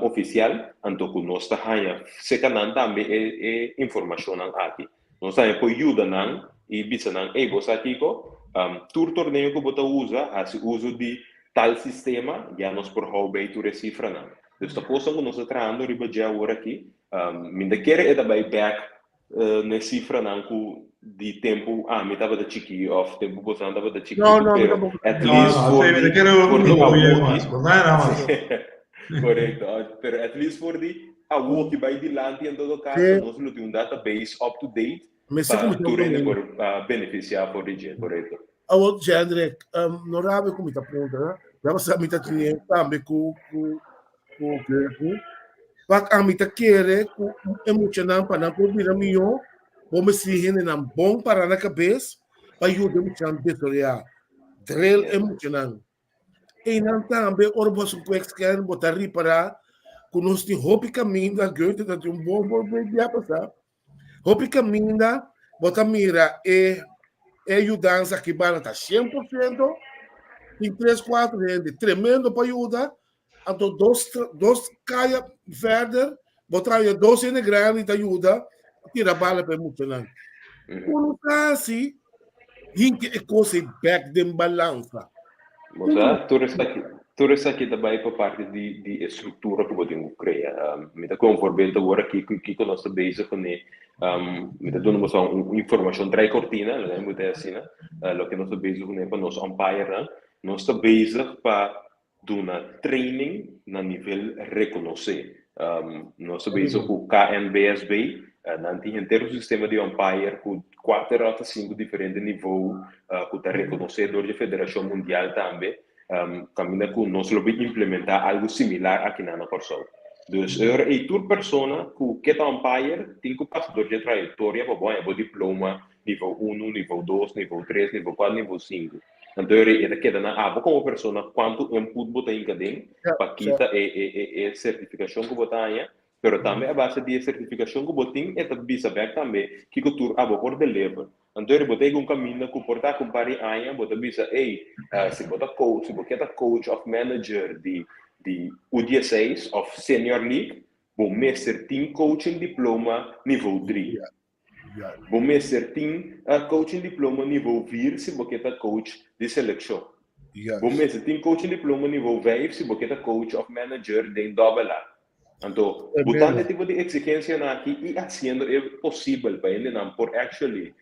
ofisial, anto ku nos ta haña seka nan tambe e e informashonnan aki. Nos tambe por yuda nan i bisa nan, ey bo sa kiko? Tur torneo ku bo ta usa hasi uso di tal sistema, ya nos por hou bay tur e sifranan. Dus ta kosnan ku nos ta trahando riba dje awor aki. Mi ta kere e ta bay bek na e sifranan ku di tempu ami tabata chikí òf tempu bosonan tabata No, chikitu, no, mi pero tampoco. at No, least no, for sí, mi di ta kere for di un poco awoki. mas, no nada mas. Korekto, pero at least for di awoki bai dilanti en todo caso Sí. nos lo tin un database up to date Mester pa kuminsá tur hende promé. por benefisiá for di dje, korekto. Awor, Jendrik, um, no rabi ku mi ta puntra, ya basa mi ta tene tambe ku ku ku Gerku. Wak ami ta kere ku e muchanan pa nan por bira mihó, bo mester tin hendenan bon pará na kabes pa yuda e muchanan desaroyá, drill e muchanan. Einan tambe ora bo hasi un quick scan bo ta ripará ku nos tin hopi kaminda, Goethe ta tin un bon voorbeeld bia pasá, hopi kaminda bo ta mira e e yudansa aki banda ta 100%, tin tres kuater hende tremendo pa yuda, Anto dos dos kaya verder bo ta haya dos hende grandi ta yuda tira bala pa e muchanan. Uno ta hasi hinka e kos ei bek den balansa. Bo sa, tur esaki, tur esaki ta bai pa parti di di e struktura ku bo tin ku krea. Mi ta kon voorbeeld awor aki ku kiko nos ta bezig kuné. Mi ta duna boso un informashon trai kortina, lo mi ta asina, loke nos ta bezig kuné pa nos umpirenan. Nos ta bezig pa duna training na nivel rekonosé. Nos ta bezig ku KNBSB, nan tin henter un sistema di umpire ku kuater òf sinku diferente nivou ku ta rekonosé dor di Federashon Mundial tambe, kaminda ku nos lo bin implementá algu similar akinan na Kòrsou. Dus e ora ei tur persona ku ke ta umpire tin ku pasa dor di e trayektoria pa bo haña bo diploma nivou unu, nivou dos, nivou tres, nivou kuater, nivou sinku. Anto e ta keda na abo komo persona kuantu input bo ta hinka den pa kita e e e e sertifikashon ku bo ta haña, pero tambe a base di e sertifikashon ku bo tin e ta bisa bèk tambe kiko tur abo por deliver. Anto bo ta yega un kaminda ku por ta ku un par di aña bo ta bisa ey si bo ta coach si bo ke ta coach òf manager di di U dieseis òf senior league bo mester tin coaching diploma nivo dri. Bo mester tin coaching diploma nivo vier si bo ke ta coach di selekshon. Bo mester tin coaching diploma nivo vijf si bo ke ta coach of manager den dobbel A. Anto, butando e tipo di eksigensianan aki i hasiendo e posibel pa hendenan por actually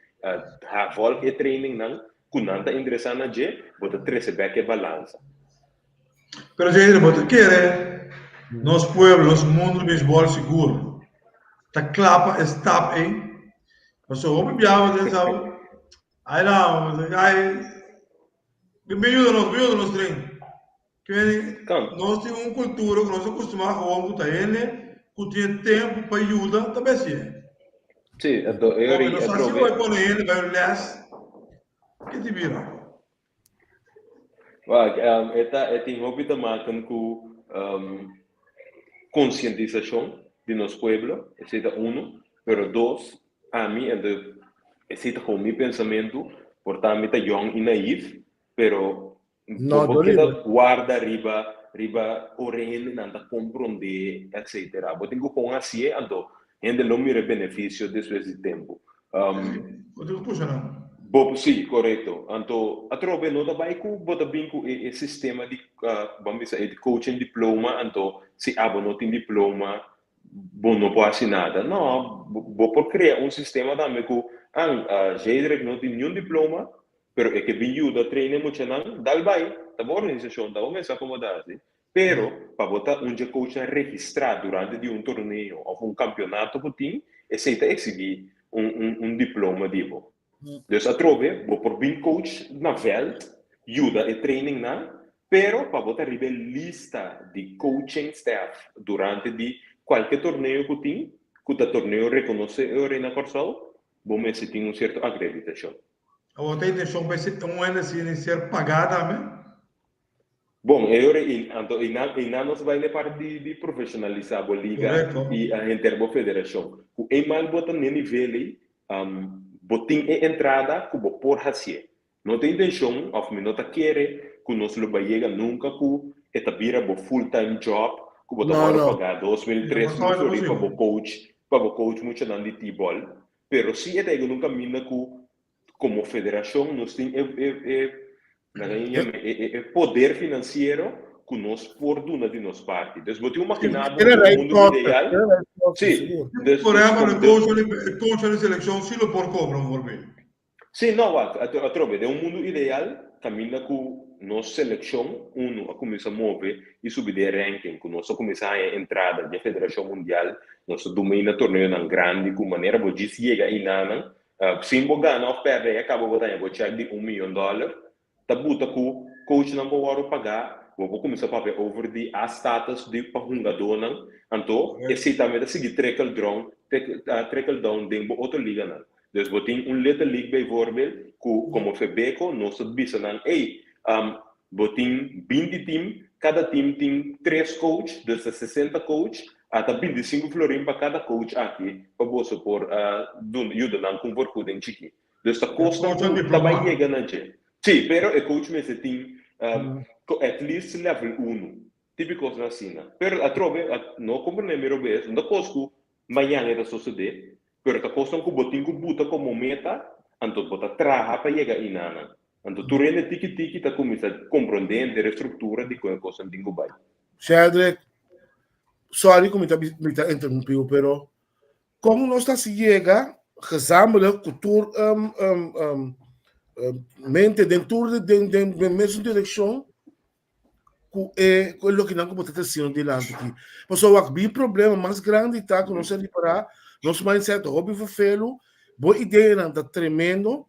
volg e trainingnan ku nan ta interesá na dje, bo ta trese bek e balansa. Pero Jader, bo ta kere nos pueblo, nos mundo di beisbòl sigur ta kla pa e stap ei? Pasobra hopi biaha bo ta sa, ai la, ai, bin yuda nos, bin yuda nos train. Nos tin un kultura ku nos a kustumá gewoon ku ta hende ku tin e tempu pa yuda ta besi e. Sí, anto e ora ei Nos atrobe. hasi bai pone hende bai les, ke ti bira? Wak, e ta e tin hopi te maken ku konsientisashon di nos pueblo, esei ta unu, pero dos, ami, anto esei ta komo mi pensamentu, por ta mi ta yòn i naïf, pero No, bo bo dor keda riba. warda riba riba ora hendenan ta komprondé etsetera. Bo tin ku kon hasié, anto hende lo mira e benefisio despues di tempu. Bo tin ku pusha nan. Bo, sí, korekto. Anto atrobe no ta bai ku bo ta bin ku e e sistema di ban bisa e coaching diploma, anto si abo no tin diploma bo no por hasi nada. No, bo por krea un sistema tambe ku an Jedrek no tin niun diploma, pero e ke bin yuda train e muchanan, dal bai, ta bo organisashon, ta bo mester akomodá si. Pero, pa bo ta un dje coachnan registrá durante di un torneo òf un kampionato ku tin, esei ta eksigí un un un diploma di bo. Dus atrobe, bo por bin coach na vèlt, yuda e trainingnan, pero pa bo ta riba e lista di coaching staff durante di kualke torneo ku tin, ku ta torneo rekonosé e ora ei na Kòrsou, bo mester tin un sierto akreditashon. Awor ta intenshon pa e un hende asina ser pagá tambe? Bon, e ora ei, anto einan, einan nos bai na e parti di, di profesionalisá bo liga Correcto. i henter bo federashon. Ku ei mal bo ta n'e nivel ei, bo tin e entrada ku bo por hasié. No ta intenshon, òf mi no ta kere, ku nos lo bai yega nunka ku e ta bira bo full time job, ku bo ta No, wòrdu no. pagá 2.000, No, 3.000 no florin pa posibel. bo coach, pa bo coach muchanan di T-ball. Pero si e ta yega na un kaminda ku komo federashon nos tin e e e laga mi yama e e e poder finansiero ku nos por duna di nos parti. Dus bo tin un makiná bo Era den un right mundu costa, ideal. era right costa, Sí, sigur. dus Por dus ehempel, kom e dus coach di e coach di selekshon si lo por kobra un voorbeeld. Sí, no, wak, atrobe, den un mundu ideal kaminda ku nos selekshon unu a kuminsá move i subi den ranking, ku nos a kuminsá haña entrada den Federashon Mundial, nos ta domina torneonan grandi ku manera bo djis yega einanan, Sin bo gana of perde ya caba bo ta haña bo check di un miyon dollar. Ta buta cu coachnan por worde paga. bo por kuminsá papia over di a status di pa hungadónan, anto esei tambe ta sigui trickle down, trickle down den bo otro liganan. Dus bo tin un Little League bijvoorbeeld ku komo Febeko nos ta bisa nan, ey, bo tin 20 team, kada team tin tres coach, dus ta 60 coach, a ta 25 florin pa kada coach aki pa boso por duna yuda nan ku un vergoeding chikí. Dus ta kosnan ku ta bai yega na dje. Sí, pero e coach mester tin at least level uno, típiko kosnan asina. Pero atrobe, no komprendé mi robes, no ta kos ku mañan e ta sosodé, pero ta kosnan ku bo tin ku buta komo meta, anto bo ta traha pa yega einanan. Anto tur hende tiki tiki ta kuminsá komprendé henter e struktura di kon e kosnan tin ku bai. Sheldrick, sorry ku mi ta mi ta interrumpí bo, pero kon nos ta hasi yega gezamenlijk ku tur mente den tur den den mesun direkshon ku e ku e lokenan ku bo ta tresiendo dilanti aki. Pasobra wak mi problema mas grandi ta ku nos a ripará, nos mindset ta hopi vervelu, bo ideanan ta tremendo,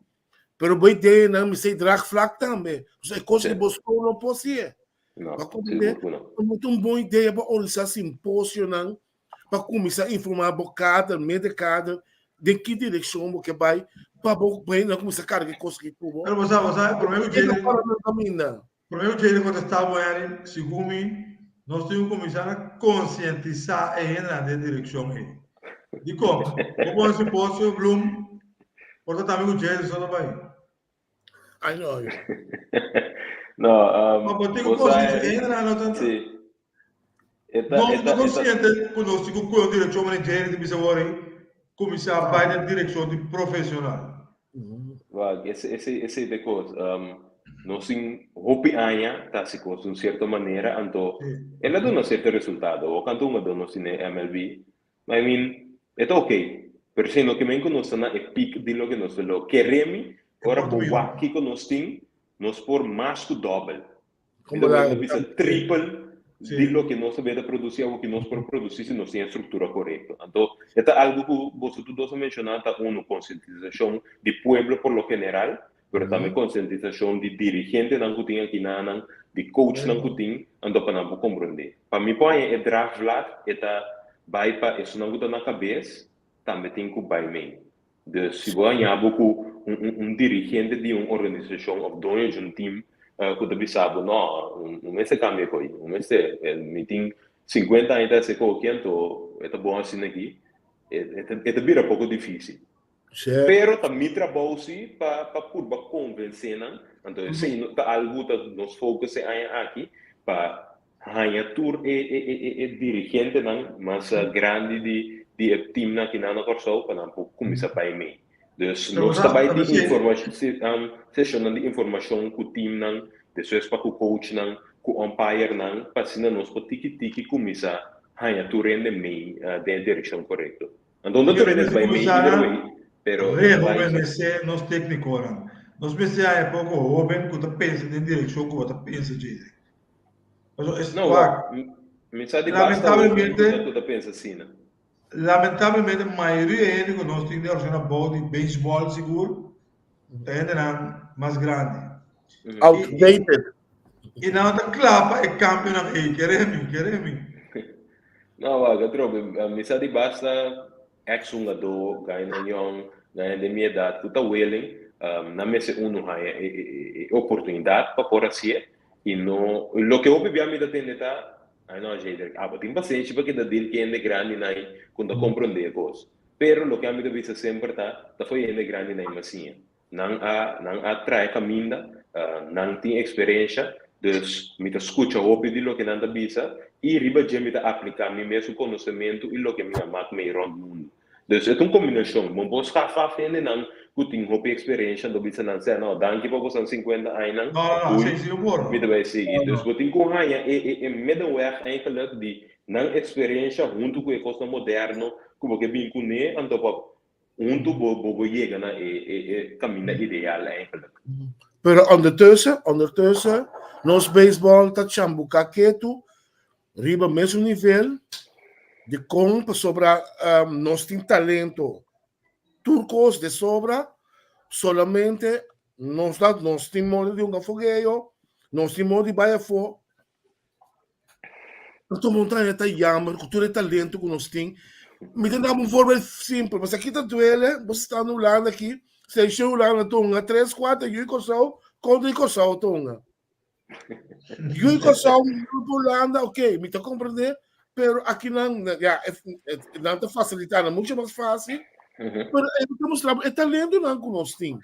pero bo ideanan mester draagvlak tambe. Pasobra e kos di bo skol no por hasié. No, Bo a komprendé? sigur ku no. No ta un bon idea pa organisá simposionan pa kuminsá informá bo kader, mede kader, den ki direkshon bo ke bai, pa bo bai kuminsá karga e kos aki ku bo. Pero bo sa, bo sa, promé ku E ta dje, para na kaminda. Promé ku Jayden kontestá bo Henry, segun mi, nos tin ku kuminsá na konsientisá e hendenan den direkshon ei. Dikon? Bo pone simposio, Bloem, por ta tambe ku Jayden so ta bai. Ai no. No, Ma bo tin ku bo sa, konsientisá e Henry, hendenan no ta sí. E ta, Nos e no ta, ta e ta. konsiente ku nos tin ku kohe un direkshon manera Jayden ta bisa awor ei, kuminsá bai den direkshon di profeshonal. Wak, ese, ese, esei ta e kos. Nos tin hopi aña ta hasi kos di un sierto manera, anto el a duna sierto resultado. Awor kantu hungadó nos tin den MLB, I mean, e ta okey, pero si no ke men ku nos ta na e peak di loke nos ta lo kere mi, ora bo wak kiko nos tin, nos por mas ku dòbel. Mi ta wòrdu bisa tripel di loke nos ta beta produsí awor ku nos por produsí si nos tin e struktura korekto. Anto e ta algu ku boso tur dos a menshoná ta unu, konsientisashon di pueblo por lo general, pero tambe konsientisashon di dirigentenan ku tin akinanan, di coachnan ku tin, anto pa nan por komprondé. Pa mi por haña e draagvlak e ta bai pa esunnan ku ta na kabes tambe tin ku bai mee. Dus si bo haña bo ku un un un dirigente di un organisashon òf doño di un tim ku ta bisa bo no, un mester kambia ko'i, un mester, mi tin sinkuenta aña ta hasi koki anto e ta bon asina aki, e ta e ta bira poko difísil. Pero ta mi trabou si pa pa purba konvensé nan, anto esei ta algu ta nos focus e aña aki pa Haña tur e e e e dirigentenan mas grandi di di e teamnan akinan na Kòrsou pa nan por kuminsá bai mee. Dus nos ta bai di informashon seshonnan di informashon ku teamnan, despues pa ku coachnan, ku umpirenan pa asina nos por tiki tiki kuminsá haña tur hende mee den e direkshon korekto. Anto no tur hende ta bai mee either way, pero e ta bai. Rehuvenesé nos téknikonan. Nos mester haña poko hóben ku ta pensa den direkshon ku bo ta pensa, Jadrick. Paso es No, wak, mi sa di basta hopi ku ta ku ta pensa asina. Lamentablemente mayoria di hende ku nos tin den organa bou di beisbòl sigur ta hendenan mas grandi. Outdated. I nan ta kla pa e kambionan ei, kere mi, kere mi. No, wak, atrobe, mi sa di basta ex hungadó, gainan yòn, gainan den mi edat ku ta willing, nan mester unu haña e oportunidat pa por hasié. I no, loke hopi bia mi ta tende ta, Ai no, Jadrick, abo tin pasenshi pa keda deal ku hende grandinan ku no ta komprondé e kos. Pero loke ami ta bisa semper ta, ta fo'i hende grandinan i masiña. Nan a, nan a trae kaminda, nan tin eksperensha, dus mi ta skucha hopi di loke nan ta bisa i riba dje mi ta apliká mi mesun konosementu i loke mi a mak mei rònt mundu. Dus e ta un kombinashon. Bo por skafa af hendenan ku tin hopi eksperensha, anto bisa nan sè, no, danki pa bosan sinkuenta añanan, No, no, no, ui, sí, sí, por. mi ta bai sigui. Dus bo tin ku haña e, e, e middenweg eigenlijk di nan eksperensha huntu ku e kosnan moderno ku bo ke bin kuné, anto pa huntu bo, bo bo yega na e, e, e kaminda ideal eigenlijk. Pero ondertussen, ondertussen, nos beisbòl ta chambuká ketu riba mesun nivel dikon pasobra nos tin talento tur kos de sobra solamente nos ta nos tin modo di hunga fogeo nos tin modo di bai afó. Anto Montaña ta jammer ku tur e talento ku nos tin. Mi ta daba un voorbeeld simpel. Pasobra aki ta duele, bo sta na Hulanda aki, seleccion Hulanda ta hunga tres, kuater yu di Kòrsou kontra di Kòrsou ta hunga. Yu di Kòrsou pa Hulanda, ok, mi ta komprendé, pero aki nan, ya, nan ta fasilitá nan mucho mas fásil. Pero e ta mustra bo e talentonan ku nos tin.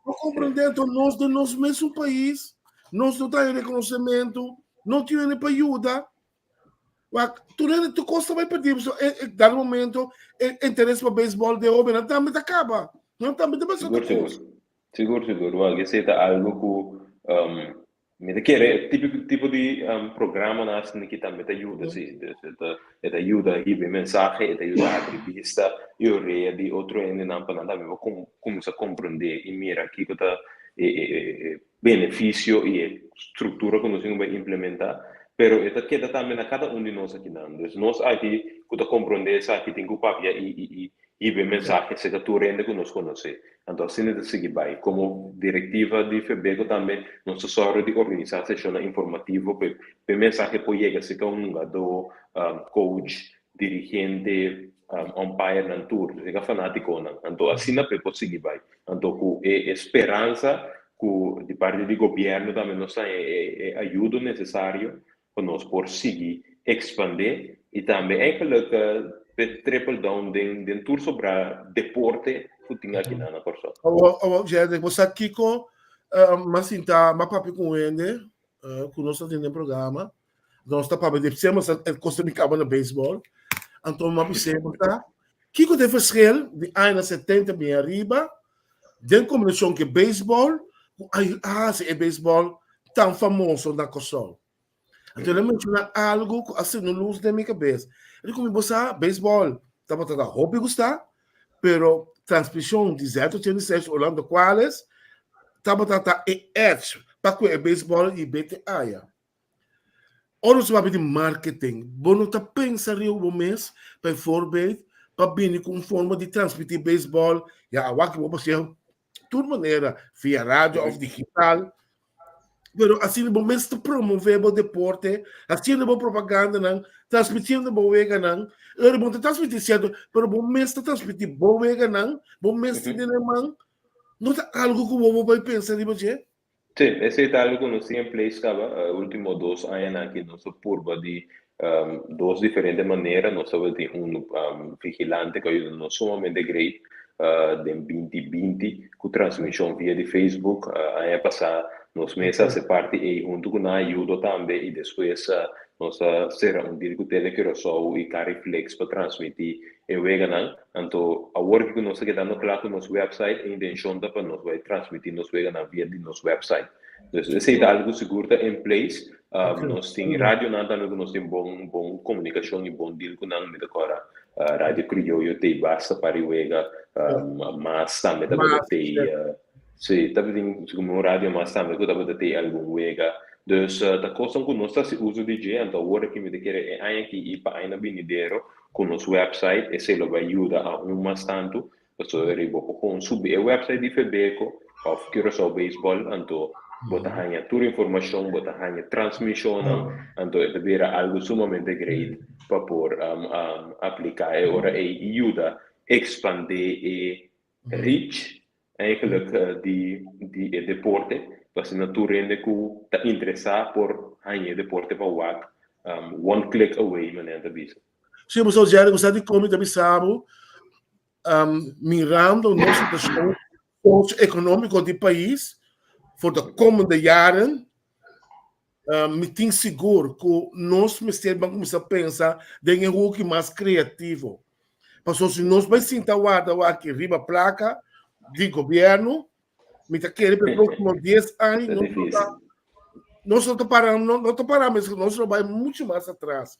Bo komprendé, anto nos den nos mesun pais, nos no ta haña rekonosementu. No tin hende pa yuda. Wak, tur hende tur kos ta bai perdí. So, e, e, dado momento, e interes pa beisbòl den hóbennan tambe ta kaba. Nan tambe ta pensa Sigur, otro sigur. kos. Sigur, sigur. Wak, esei ta algo ku um, mi ta kere e tipo, tipo di um, programanan asina ki tambe ta yuda, sí. Dus e ta, e ta yuda hiba e mensahe, e ta yuda habri bista i orea di otro hendenan pa nan tambe por kom, kuminsá komprendé i mira kiko ta e, e, e, e benefisio i e struktura ku nos tin ku bai implementá, pero e ta keda tambe na kada un di nos akinan. Dus nos aki ku ta komprondé esaki tin ku papia i i i hiba e mensahe serka tur hende ku nos konosé. Anto asina ta sigui bai. Komo direktiva di Febeko tambe nos ta sòru di organisá seshonnan informativo pa e mensahe por yega serka un hungadó, coach, dirigente, umpirenan tur, serka fanátikonan. Anto asina pa e por sigui bai. Anto ku e speransa ku di parti di gobièrnu tambe nos haña e ayudo nesesario pa nos por sigui ekspandé i tambe eigenlijk triple down den den tur sobrá deporte ku tin akinan na Kòrsou. Awor, awor, Jedrick, bo sa kiko m'a sinta, m'a papia ku un hende ku nos ta tene den programa, nos ta papia di semper e kos ta bin kaba na beisbòl, anto m'a bis'é, bo sa kiko ta e verschil di añanan setenta bin ariba Den kombinashon ku e beisbòl ku a hasi e beisbòl tan famoso na Kòrsou. Anto el a menshoná algu ku a sende un lus den mi kabes. El di ku mi, Bo sa, beisbòl tabata ta hopi gustá, pero transmishon di Z86 Orlando Cuales tabata ta e edge pa ku e beisbòl i bete aya. Ora nos papia di marketing, bo no ta pensa riba bo mes, bijvoorbeeld, pa bini ku un forma di transmití beisbòl, ya awaki bo por hasié tur manera, via radio òf digital, pero asina bo mes ta promové bo deporte, hasiendo bo propagandanan, transmitiendo bo weganan, ora bo no ta transmití sierto, pero bo mes ta transmití bo weganan, bo mes tin den e man, no ta algu ku bo por bai pensa riba dje? Sí, esei ta algo ku nos tin en place kaba. E último dos añanan aki nos a purba di dos diferente manera. Nos tabatin un vigilante ku a yuda nos sumamente great den binti binti ku transmishon via di Facebook. Aña pasá nos mes a hasi parti ei huntu ku nan ayudo tambe i despues nos a sera un deal ku Tele Curaçao i Cariflex pa transmití e weganan. Anto awor ki ku nos ta kedando kla ku nos website, e intenshon ta pa nos bai transmití nos weganan via di nos website. Dus esei ta algu sigur ta in place. Nos tin radionan tambe ku nos tin bon bon komunikashon i bon deal ku nan. Mi ta kòrda Radio Krioyo t'ei basta pa riwega, mas tambe tabata t'ei, si tabatin un radio mas tambe ku tabata t'ei algun wega. Dus ta kosnan ku nos ta hasi uso di dje, anto awor aki mi ta kere e aña aki i pa aña binidero Ku nos website esei lo bai yuda aun mas tantu, pasobra ri bo por kon subi e website di Febeko òf Curaçao Baseball, anto bo ta haña tur informashon, bo ta haña transmishonnan, anto e ta bira algu sumamente great pa por apliká e ora ei i yuda ekspandé e reach eigenlijk di di e deporte, pa asina tur hende ku ta interesá por haña e deporte pa wak one click away manera nan ta bisa. Sí, bo sa Jerry, bo sa dikon mi ta bisa bo, mirando nos situashon socio-ekonómiko di pais for de komende jaren, Mi tin sigur ku nos mester ban kuminsá pensa den e hoki mas kreativo. Pasobra si nos bai sinta warda wak riba plaka di gobièrnu, mi ta kere pa e próksimo dies aña nos lo ta nos lo ta para no ta para mes, nos lo bai muchu mas atras.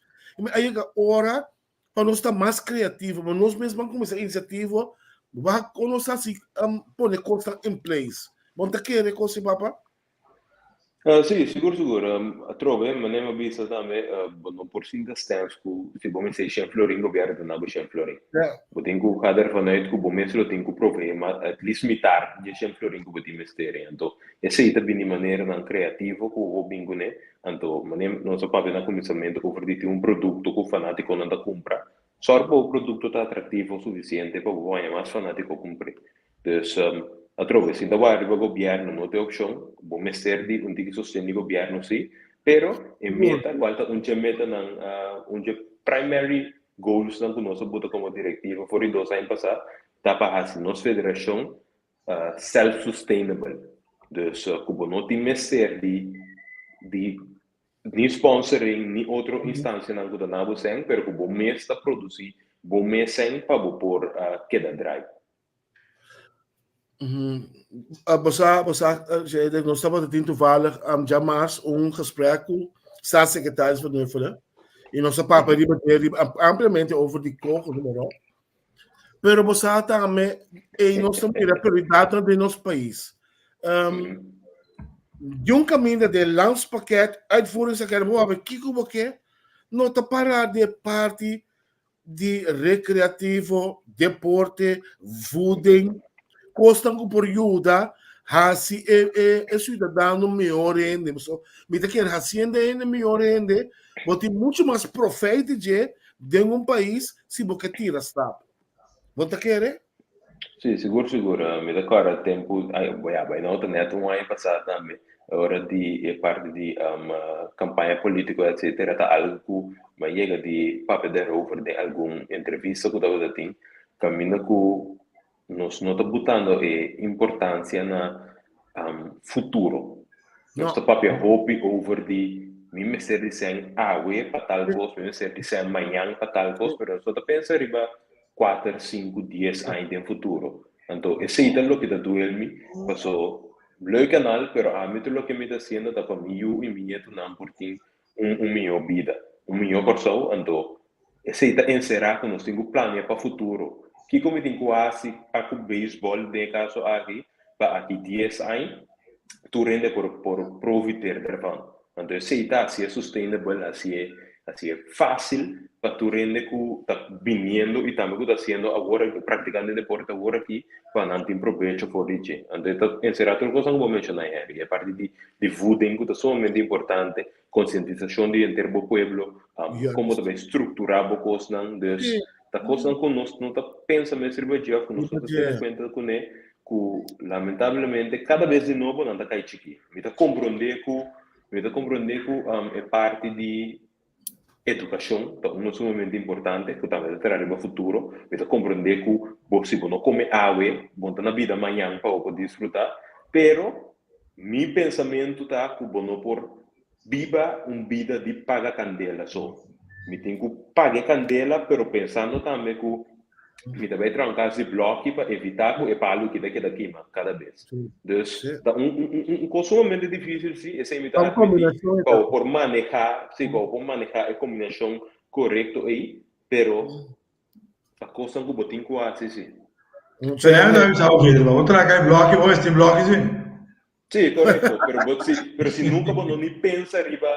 A yega ora pa nos ta mas kreativo, pa nos mes ban kuminsá inisiativo wak kon nos hasi pone kosnan in place. Bo no ta kere kos si, papa? Sí, sigur sigur. Atrobe, manera mi a bisa tambe, bo no por sinta stens ku si bo mester shen florin, gobièrnu ta na bo shen florin. Bo tin ku ga dervan uit ku bo mes lo tin ku proveé ma at least mitar dje shen florin ku bo tin mester. Anto esei ta bini maneranan kreativo ku bo bin kuné. Anto manera nos a papia na kuminsamentu over di tin un produkto ku fanátikonan ta kumpra, sòrg pa bo produkto ta atraktivo sufisiente pa bo haña mas fanátiko kumpr'é. Dus, atrobe, si ta wak riba gobièrnu no ta e opshon, bo mester di un tiki sosten di gobièrnu sí, pero e meta, kual ta un dje metanan, un dje primary goalsnan ku nos a buta komo direktiva for di dos aña pasá, ta pa hasi nos federashon self-sustainable. Dus, ku bo no tin mester di di ni sponsoring ni otro instansianan ku ta na bo sèn, pero ku bo mes ta produsí bo mes sèn pa bo por keda drai. Bosa, bosa, nos tabata tin toevallig djamas un gesprek ku staatssecretaris Van Huffelen i nos a papia riba dje riba ampliamente over di koko numero. Pero bosa tambe ei nos ta mira prioridatnan den nos pais. Di un kaminda den landspakket, uitvoeringspakket, bo wak kiko bo ke, no ta para di e parti di rekreativo, deporte, voeding, kosnan ku por yuda hasi e e e siudadano mihor hende. Pasobra mi ta kere hasiendo e hende mihor hende, bo tin muchu mas profijt di dje den un pais si bo ke tira stap. Bo ta kere? Sí, sigur sigur. Mi ta kòrda tempu, ay, ya, bai no ta nèt un aña pasá tambe, ora di e parti di kampaña polítiko etcetera ta algu ku mi a yega di papia daarover den algun entrevista ku tabata tin, kaminda ku nos no ta butando e importansia na futuro. Nos ta papia hopi over di mi mester di sèn awe pa tal kos, mi mester di sèn mañan pa tal kos, pero nos no ta pensa riba kuater, sinku, dies aña den futuro. Anto esei ta loke ta duel mi, paso leuk en al, pero ami tur loke mi ta hasiendo ta pa mi yu i mi nietunan por tin un un mihó bida, un mihó Kòrsou, anto esei ta enserá ku nos tin ku plania pa futuro. Kiko mi tin ku hasi pa ku beisbòl den e kaso aki pa aki dies aña tur hende por por profiter dervan? Anto esei ta hasié sustainable, hasié hasié fásil pa tur hende ku ta biniendo i tambe ku ta hasiendo awor aki, praktikando e deporte awor aki, pa nan tin probecho for di dje. Anto e ta enserá tur kosnan ku bo menshoná, Henry, e parti di di voeding ku ta sumamente importante, konsientisashon di henter bo pueblo, komo ta bai strukturá bo kosnan. Dus ta kosnan ku nos no ta pensa mes riba dje òf ku nos no ta tene kuenta kuné, ku lamentablemente kada bes di nobo nan ta kai chikí. Mi ta komprondé ku mi ta komprondé ku e parti di edukashon ta uno sumamente importante ku tambe ta traha riba futuro. Mi ta komprondé ku bo si bo no kome awe, bo no ta na bida mañan pa bo por disfrutá, pero Mi pensamentu ta ku bo no por biba un bida di paga kandela so. Mi tin ku paga e kandela pero pensando tambe ku mi ta bai traha un kas di blòki pa evitá ku e palu ki ta keda kima kada bes. Dus ta un un kos sumamente difísil si, esei mi ta atmití, pa bo por manehá, si, pa bo por manehá e kombinashon korekto ei, pero Ta kosnan ku bo tin ku hasi si. Pero no bisa bo Pedro, bo traga e blòki bo esti blòki si. Sí, korekto, pero bo si, pero si nunka bo no ni pensa riba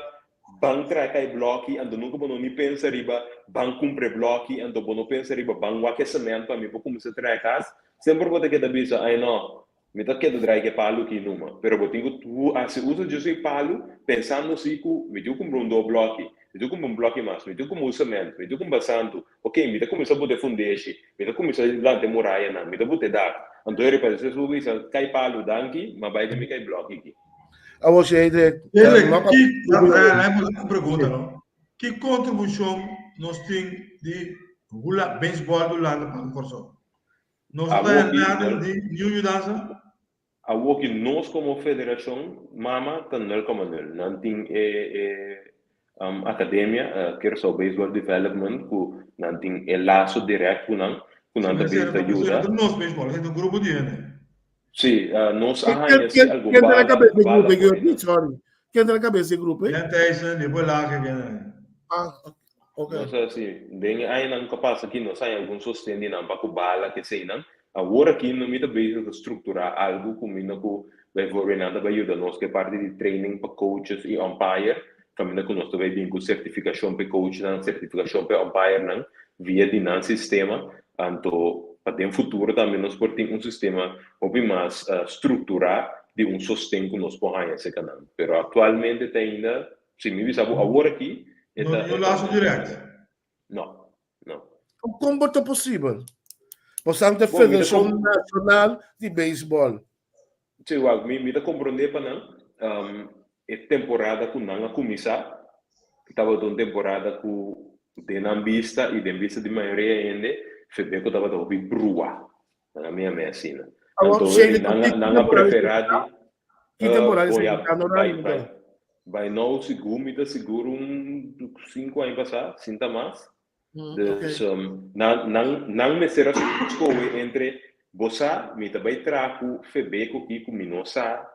ban traga e blòki, anto nunka bo no ni pensa riba ban kumpra e blòki, anto bo no pensa riba ban wak e semènt pa mi por kuminsá traha kas, semper bo ta keda bisa, ai no, Mi ta keda drai ku e palu aki numa, pero bo tin ku hasi uso dje su e palu pensando si ku mi tin ku kumpra un do blòki, mi tin ku kumpra un blòki mas, mi tin ku kumpra un semènt, mi tin ku kumpra santu. Oke, mi ta kuminsá buta e fundeshi, mi ta kuminsá lanta e murayanan, mi ta buta e dak. Anto e riba despues bo bisa, Kai palu, danki, ma bai den mi kai blòki aki. Awor si Hendrik, Hendrik, ki, un pregunta no. Ki kontribushon nos tin di hula beisbòl di Hulanda pa ku Kòrsou? Nos no ta Awor ki nada di niun yudansa. Awor ki nos komo federashon mama ta nul koma nul. Nan tin e e akademia Curaçao Baseball Development ku nan tin e laso dirèkt ku nan ku nan ta bin ta yuda. Esei no ta nos baseball, esei ta un grupo di hende. Sí, nos a Ken haña sí ken algun ken ta na bala kabes di bala grupo for di nan. Sorry. Ken ta na kabes di grupo? Jan Thijssen, di Bolake, ken. Ah, ok. Nos a si, den e añanan ku a pasa aki nos a haña algun sosten di nan pa ku bala, keseinan. Awor aki no mi ta bezig ta strukturá algu ku mi no ku. Bijvoorbeeld nan ta bai yuda nos ku e parti di training pa coaches i umpire, kaminda ku nos ta bai bin ku sertifikashon pa e coachnan, sertifikashon pa e umpirenan via di nan sistema. Anto pa den futuro tambe nos por tin un sistema hopi mas strukturá di un sosten ku nos por haña serka nan. Pero aktualmente te ainda, si mi bisa bo awor aki, e No ta tin e un ta laso dirèkt. No, no. Kon por ta posibel? Bosan ta Bon, mi ta Federashon kom Nashonal di Beisbòl. Sí, wak, mi mi ta komprondé pa nan. E temporada ku nan a kuminsá tabata un temporada ku den nan bista i den bista di mayoria hende, Febeko tabata hopi brua. Nan a mia mei asina. Awor, Anto Shady, nan ki a nan a temporada preferá esaki di ta? Ki temporada bo esaki ya ta? No bai rami bai ta. bai nou sigur mi ta sigur un sinku aña pasá, sin ta mas. Dus nan nan nan mester a skohe entre bo sa mi ta bai traha ku Febeko ki ku mi no sa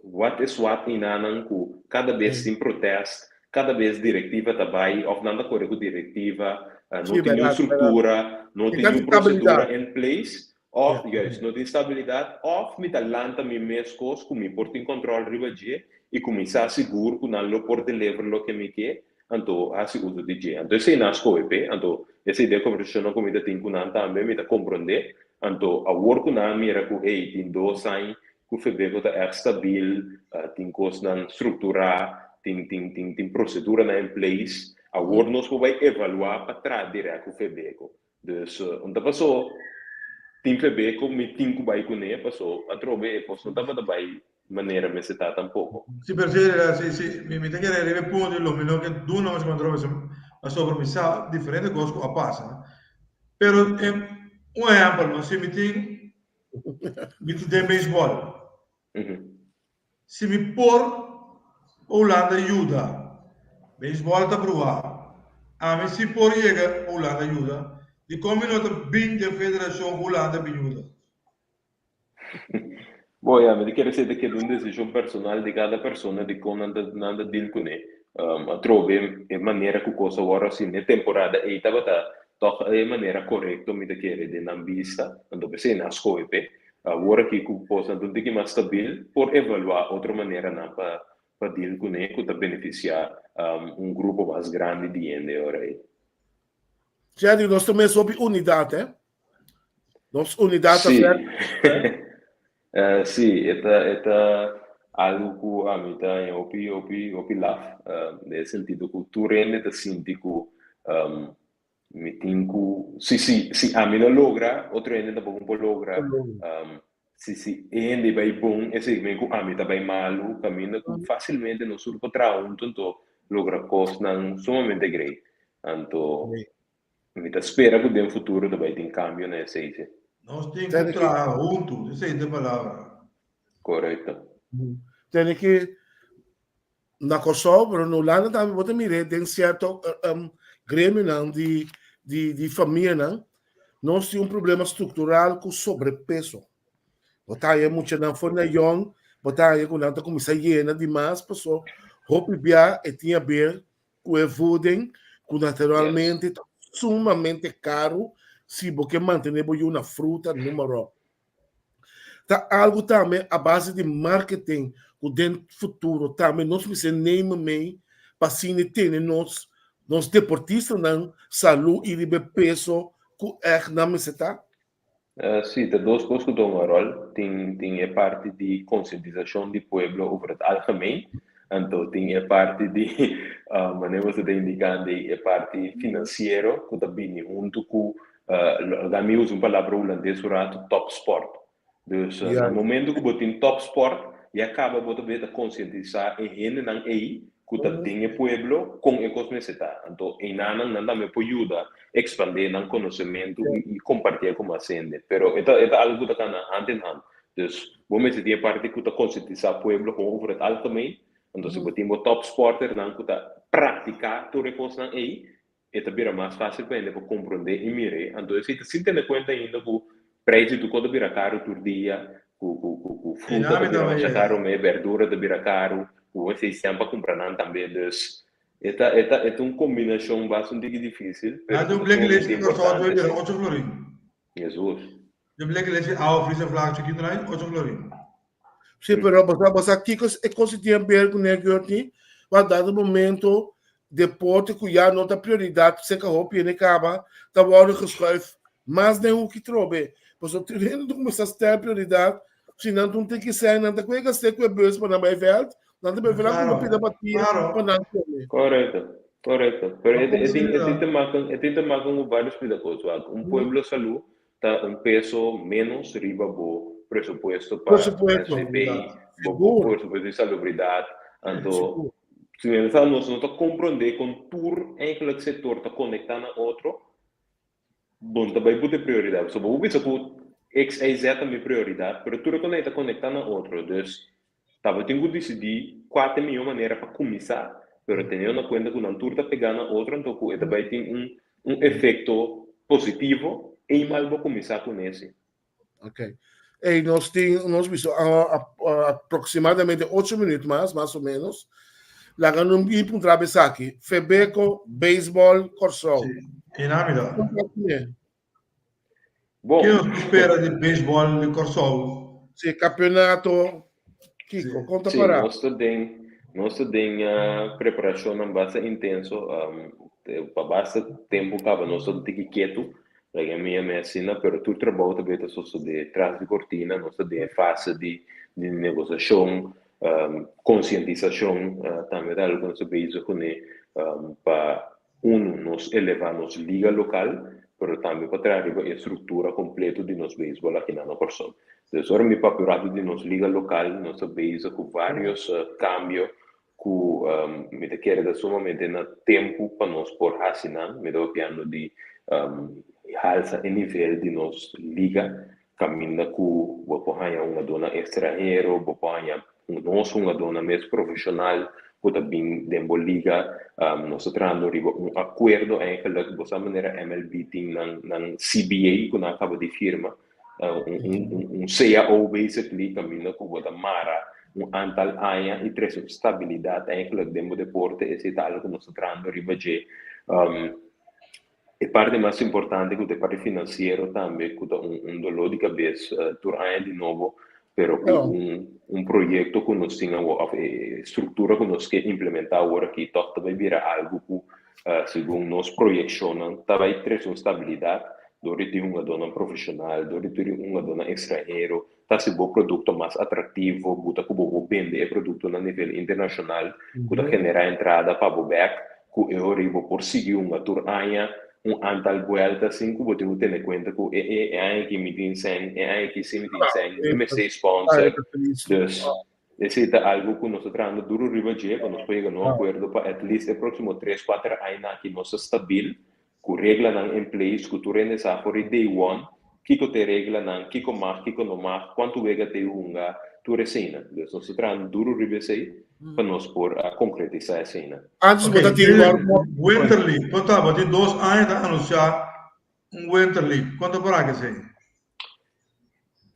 wat is wat einanan ku kada bes tin protest, kada bes direktiva ta bai of nan ta kore ku direktiva, no Sí, tin niun bèrdat, bèrdat. struktura, no Tin tin tantu niun prosedura stabilidat. in place, of juist no tin stabilidat of mi ta lanta mi mes kos ku mi por tin kòntròl riba dje i ku mi sa sigur ku nan lo por deliver loke mi ke, anto hasi uso di dje. Anto esei nan a skohe p'e, anto esei den kombersashonnan ku mi ta tin ku nan tambe mi ta komprondé. Anto awor ku nan a mira ku ey tin dos aña ku Febeko ta ègt stabil, tin kosnan strukturá, tin tin tin tin proseduranan in place, awor nos por bai evaluá pa traha dirèkt ku Febeko. Dus un ta pasó tin Febeko mi tin ku bai kuné pasó atrobe e kos no tabata bai manera mester ta tampoko. Si pero si si si mi mi ta kere riba e punto lo mi no ke duna mas kontra pasobra mi sa diferente kos ku a pasa pero un ehèmpel no si mi tin Mi ta den beisbòl. Si mi por pa Hulanda yuda, beisbòl ta bruhá. Ami si por yega pa Hulanda yuda, dikon mi no ta bin den federashon ku Hulanda bin yuda? Bo ya, mi ta kere esei ta keda un desishon personal di kada persona dikon nan ta nan ta deal kuné. Atrobe e manera ku kos a wòrdu hasi n'e temporada ei tabata Tòg e manera korekto mi ta kere den nan bista, anto p'esei nan a skohe p'e. Awor aki ku kosnan ta un tiki mas stabil, por evaluá otro maneranan pa pa deal kuné ku ta benefisiá un grupo mas grandi di hende ora ei. Jerry, nos ta mes hopi unidat, eh? Nos unidat ta Sí. ver. Sí, e ta e ta algu ku ami ta haña hopi hopi hopi laf, den e sentido ku tur hende ta sinti ku mi tin ku si si si ami no logra otro hende tampoco por logra, si si e hende bai bon esei men ku ami ta bai malu, kaminda ku fasilmente nos tur por traha huntu anto logra kosnan sumamente grei. Anto Mi ta spera ku den futuro ta bai tin kambio na esei si. Nos tin ku traha huntu, esei ta e palabra. Korekto. Tene ki na Kòrsou, pero na Hulanda tambe bo ta mir'é den sierto gremionan di di famianan, nos tin un problema struktural ku sobrepeso. Bo ta haña muchanan for na yòn, bo ta haña ku nan ta kuminsá yena dimas paso hopi bia e tin aber ku e voeding ku naturalmente ta sumamente karu si bo ke mantené bo yu na fruta numero. Ta algu tambe a base di marketing ku den futuro tambe nos mester nemen mee pa asina tene nos nos deportistanan salú i riba e peso ku ègt nan mester ta. Sí, ta dos kos ku ta hunga ròl. Tin tin e parti di konsientisashon di pueblo over het algemeen, anto tin e parti di manera boso ta indikando ei, e parti finansiero ku ta bini huntu ku, laga mi usa un palabra hulandes un ratu, topsport. Dus na momento ku bo tin topsport, ya kaba bo ta bira ta konsientisá e hendenan ei ku ta den e pueblo kon e kos mester ta. Anto einanan nan tambe por yuda ekspandé nan konosementu i kompartié ku mas hende. Pero e ta e ta algu ku ta kana hand in hand. Dus bo mester tin e parti ku ta konsientisá pueblo kon over het algemeen. Anto si bo tin bo topsporternan ku ta praktiká tur e kosnan ei, E ta bira mas fásil pa hende pa komprondé i mir'é. Anto esei ta sin tene kuenta ainda ku preis di tur kos ta bira karu tur dia, ku ku ku ku fruta ta bira masha karu me, berdura ta bira karu, ku bo mester sèn pa kumpra nan tambe. Dus e ta e ta e ta un kombinashon basta un tiki difísil, pero ku ta sumamente importante si. Hesus. Sí, pero bo sa kiko e kos tin ber ku ne Gertie? Wa dado momento deporte ku ya no ta prioridat serka hopi hende kaba ta wòrdu geschuif mas den hoeki trobe. Pasobra tur hende ta kuminsá stel prioridat si nan ta un tiki sèn nan ta kohe gast'é ku e bus pa nan bai vèlt, nan ta preferá kumpra pida batia pa nan kome. Korekto, korekto. Pero e tin e tin te maken e tin te maken ku vários pida kos. Wak, un pueblo salú ta un peso ménos riba bo presupuesto pa SVB, bo presupuesto di salubridat. Anto, si mi sa nos no ta komprondé kon tur eigenlijk sektor ta konektá na otro, bo no ta bai put e prioridat. Pasobra bo bisa ku X, Y, Z ta mi prioridat, pero tur e konei ta konektá na otro. Dus, tabatin ku disidí kua ta e mihó manera pa kuminsá, pero teniendo na kuenta ku nan tur ta pegá na otro, anto ku e ta bai tin un un efekto positivo, eenmaal bo kuminsá kuné si. Ok. Ey, nos tin, nos bisto aproximadamente 8 minuut mas, mas o menos. Laga nos bin puntra esaki. Febeko Baseball Kòrsou. Sí, e nami da. Bon. Ke nos por spera di baseball di Kòrsou? Sí, kampionato, Kiko, Sí. kon ta Sí, pará? nos ta den, nos ta den preparashonnan basta intenso. Pa basta tempu kaba nos ta un tiki ketu, laga mi yam'é asina, pero tur trabou ta bay ta sosodé tras di kortina. Nos ta den e fase di di negosiashon, konsientisashon tambe ta algu ku nos ta bezig kuné pa Unu, nos elevá nos liga lokal, pero tambe pa traha riba e struktura kompleto di nos beisbòl aki na Kòrsou. Dus ora mi papia un ratu di nos liga lokal, nos ta bezig ku vários kambio ku mi ta kere ta sumamente na tempu pa nos por hasi nan. Mi ta papiando di halsa e nivel di nos liga, kaminda ku bo por haña hungadónan ekstranhero, bo por haña nos hungadónan mes profeshonal ku ta bin den bo liga. Nos ta trahando riba un akuerdo eigenlijk, bo sa manera MLB tin nan nan CBA ku nan a kaba di firma, un un un cao basically kaminda ku bo ta mara un antal aña i trese un stabilidat eigenlijk den bo deporte, esei ta algu ku nos ta trahando riba dje. E parti mas importante ku ta e parti finansiero tambe ku ta un un doló di kabes tur aña di nobo, pero ku un un proyekto ku nos tin awor òf e struktura ku nos ke implementá awor aki tòg ta bai bira algu ku segun nos proyekshonnan ta bai trese un stabilidat dor di tin hungadónan profeshonal, dor di tin hungadónan ekstranhero, ta hasi bo produkto mas atraktivo, buta ku bo por bende e produkto na nivel internashonal ku ta generá entrada pa bo bèk, ku e ora ei bo por sigui hunga tur aña un antal buèlta sin ku bo tin ku tene kuenta ku e e e aña aki mi tin sèn, e aña aki si mi tin sèn, mi mester e sponsor. Dus esei ta algu ku nos ta trahando duru riba dje pa nos por yega na un akuerdo pa at least e próksimo tres, kuater aña aki nos ta stabil ku reglanan in place ku tur hende sa for di day one kiko ta e reglanan, kiko mag, kiko no mag, kuantu wega ta e hunga, tur eseinan. Dus nos ta trahando duru riba esei pa nos por a konkretisá eseinan. Antes bo ta tin Ok, Winter League, kon ta? Bo tin dos aña ta anunsiá un Winter League, kon ta por aki esei?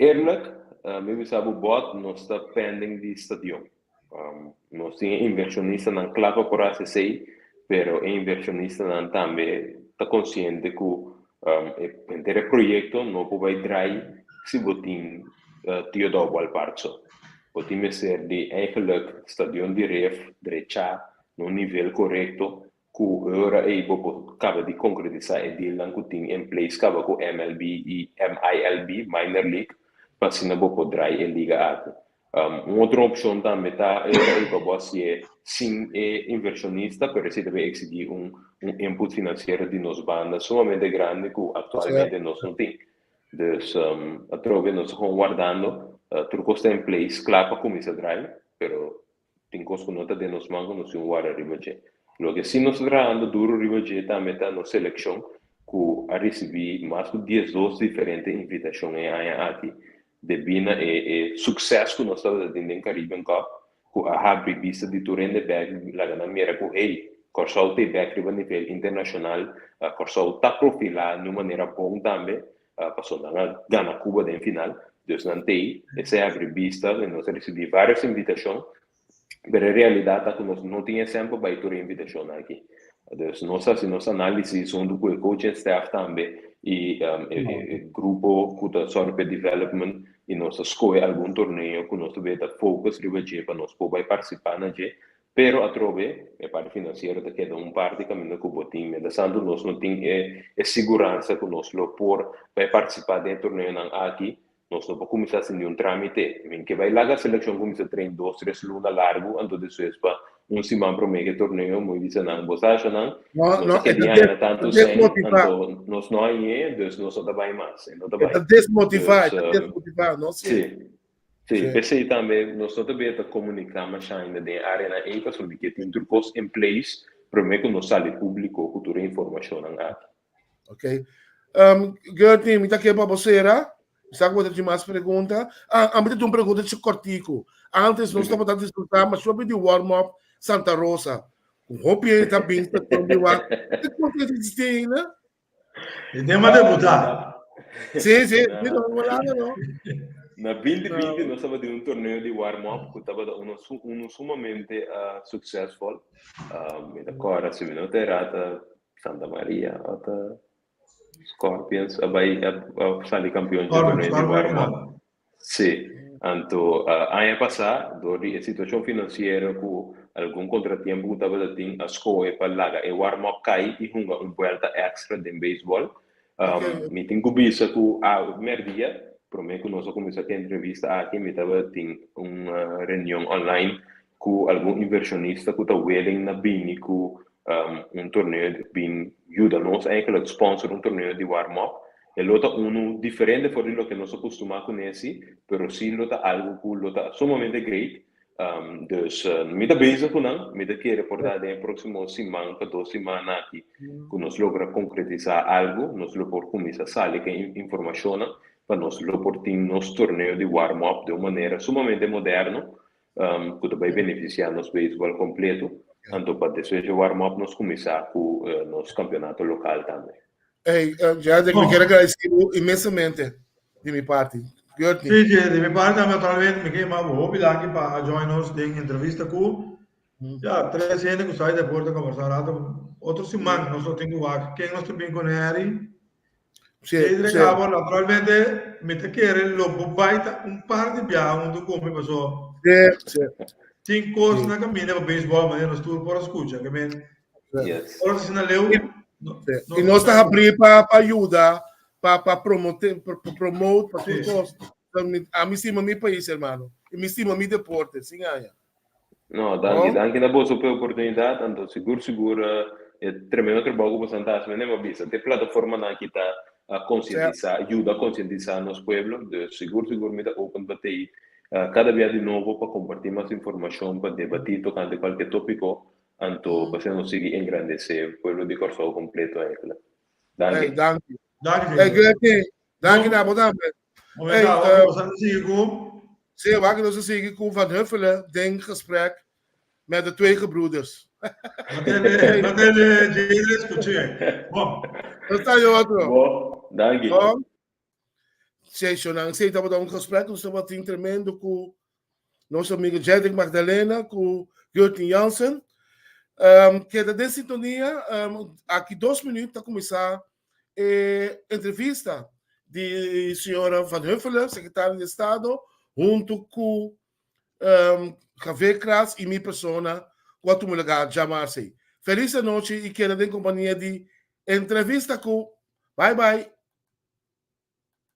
Eerlijk, mi bisa bo bòt, nos ta pending di stadion. Nos tin e invershonistanan kla pa por hasi esei, pero e invershonistanan tambe ta konsiente ku e henter e proyekto no por bai drai si bo tin Theodore Ballpark so. Bo tin mester di eigenlijk stadion di ref drechá na un nivel korekto ku e ora ei bo por kaba di konkretisá e dealnan ku tin en place kaba ku MLB i MILB, Minor League, pa asina bo por drai e liga aki. Un otro opshon tambe ta e ora ei pa bo hasié sin e invershonista, pero esei ta bay eksigí un un input finansiero di nos banda sumamente grandi ku aktualmente nos no tin. Dus atrobe nos ta gewoon wardando, tur kos ta en place, kla pa kuminsá drai, pero Tin kos ku no ta den nos man ku nos tin warda riba dje. Loke si nos ta trahando duru riba dje tambe ta nos selekshon ku a risibí mas ku diesdos diferente invitashon e aña aki debí na e e sukses ku nos tabata tin den Caribbean Cup ku a habri bista di tur hende bèk laga nan mira ku hey, Kòrsou ta e bèk riba nivel internashonal, Kòrsou ta profilá di un manera bon tambe pasobra nan a gana Cuba den final, dus nan t'ei, esei a abri bista i nos a risibí vários invitashon, pero e realidat ta ku nos no tin e sèn pa bai tur e invitashonnan aki. Dus nos a hasi nos análisis huntu ku e coaching staff tambe i e grupo ku ta sòru pa e development. i nos ta skohe algun torneo ku nos ta beta focus riba dje pa nos por bai partisipá na dje. Pero atrobe e parti finansiero ta keda un parti kaminda ku bo tin. Mientrastantu nos no tin e siguransa ku nos lo por bai partisipá den e torneonan aki. Nos no por kuminsá sin niun trámite. Mi ke bai laga selekshon kuminsá train dos, tres luna largu, anto despues pa un siman promé ku e torneo mi bisa nan, Bo sa asha nan, No, nos no, a e keda ta haña tantu des, sèn, desmotivá. anto nos no hañ'é, dus nos no ta bai mas. E no ta E bai. ta desmotivá, Dus, e ta desmotivá, no? Sí. sí, sí, Sí. p'esei tambe nos no ta bia ta komuniká masha ainda den e áreanan ei, pasobra mi ke tin tur kos in place promé ku nos sali públiko ku tur e informashonnan aki. Ok. Gertie, mi ta ke pa bo sera. Mi sa ku bo ta tin mas pregunta. Ah, a mi ta tin un pregunta chi kortiku. Antes nos tabata disfrutá masha hopi di warm up Santa Rosa. Ku hopi hende ta bin ta kon di wak. Te kon ta existi ainda? E tema debutá. Sí, sí, sí, no, no, no, no. Na 2020 nos tabata tin un torneo di warm up ku tabata uno, uno sumamente succesvol. Mi ta kòrda, si mi no ta erá, ta Santa Maria o ta Scorpions a bai a sali kampion dje torneo di warm up. Sí, anto aña pasá dor di e situashon finansiero ku algun kontratiempo ku tabata tin a skohe pa laga e warm up kai i hunga un buelta èkstra den beisbòl. Mi tin ku bisa ku awe mèrdia promé ku nos a kuminsá ku e entrevista aki mi tabata tin un reunion online ku algun invershonista ku ta willing na bini ku un torneo di bin yuda nos eigenlijk sponsor un torneo di warm up. E lo ta unu diferente for di loke nos a kustumá kuné si, pero si lo ta algu ku lo ta sumamente great. Dus mi ta bezig ku nan, mi ta kere por ta den e próksimo siman pa dos siman aki ku nos logra konkretisá algu, nos lo por kuminsá sali ku e informashonnan pa nos lo por tin nos torneo di warm up den un manera sumamente moderno ku ta bai benefisiá nos beisbòl kompleto, anto pa despues dje warm up nos kuminsá ku nos kampeonato lokal tambe. Hey, Jadek, mi kier agradesí bo inmensamente di mi parti. Gertney. Sí, sí, di mi parti tambe naturalmente mi ke yama bo hopi danki pa a join nos den entrevista ku ya tres hende ku sa di deporte kombersá rato. Otro siman nos lo tin ku wak ken nos ta bin ku Nery. Sí, Pedro sí. Cabo, naturalmente mi ta kere lo bo bai ta un par di biaha huntu ku mi paso Sí, sí. tin kos Sí. na kaminda pa beisbòl manera nos tur por a skucha ke men Yes. ora ta asina leu I, no sí. no I nos ta habrí pa pa yuda, pa pa promote, pa, pa promote, pa tur Sí. kos. A mi stima mi pais, hermano. I mi stima mi deporte, sin aña. No, danki, No? danki na boso pa e oportunidat. Anto sigur sigur e tremendo trabou ku boso ta hasi. Mene bo bisa, te plataformanan aki ta konsientisá, yuda konsientisá nos pueblo. Dus sigur sigur mi ta open pa tei kada bia di nobo pa kompartí mas informashon, pa debatí tokante kualke tópiko. Anto pa asina nos sigui engrandesé pueblo di Kòrsou kompleto eigenlijk. Danki. Hey, danki. Danki, Hey, Junior. Gertie, danki No, na bo tambe. Hey, Momento, uh, we gaan sigui ku. Sí, waar nos sigui ku Van Huffelen den gesprek met de twee gebroeders. Matele, Jadre, escuché. Bom. Dat sta je otro. Bo, danki. Bom. Sí, shonan, sí, tabata un gesprek, nos tabatin tremendo ku nos amigo Jedrick Magdalena, ku Gertien Jansen. Keda den sintonia, aki 2 minuut ta kuminsá e entrevista di señora Van Huffelen, secretario di Estado, hunto ku Javier Kras i mi persona ku a tuma lugar djamarsi. Feliz anochi i keda den kompania di Entrevista ku. Bye bye.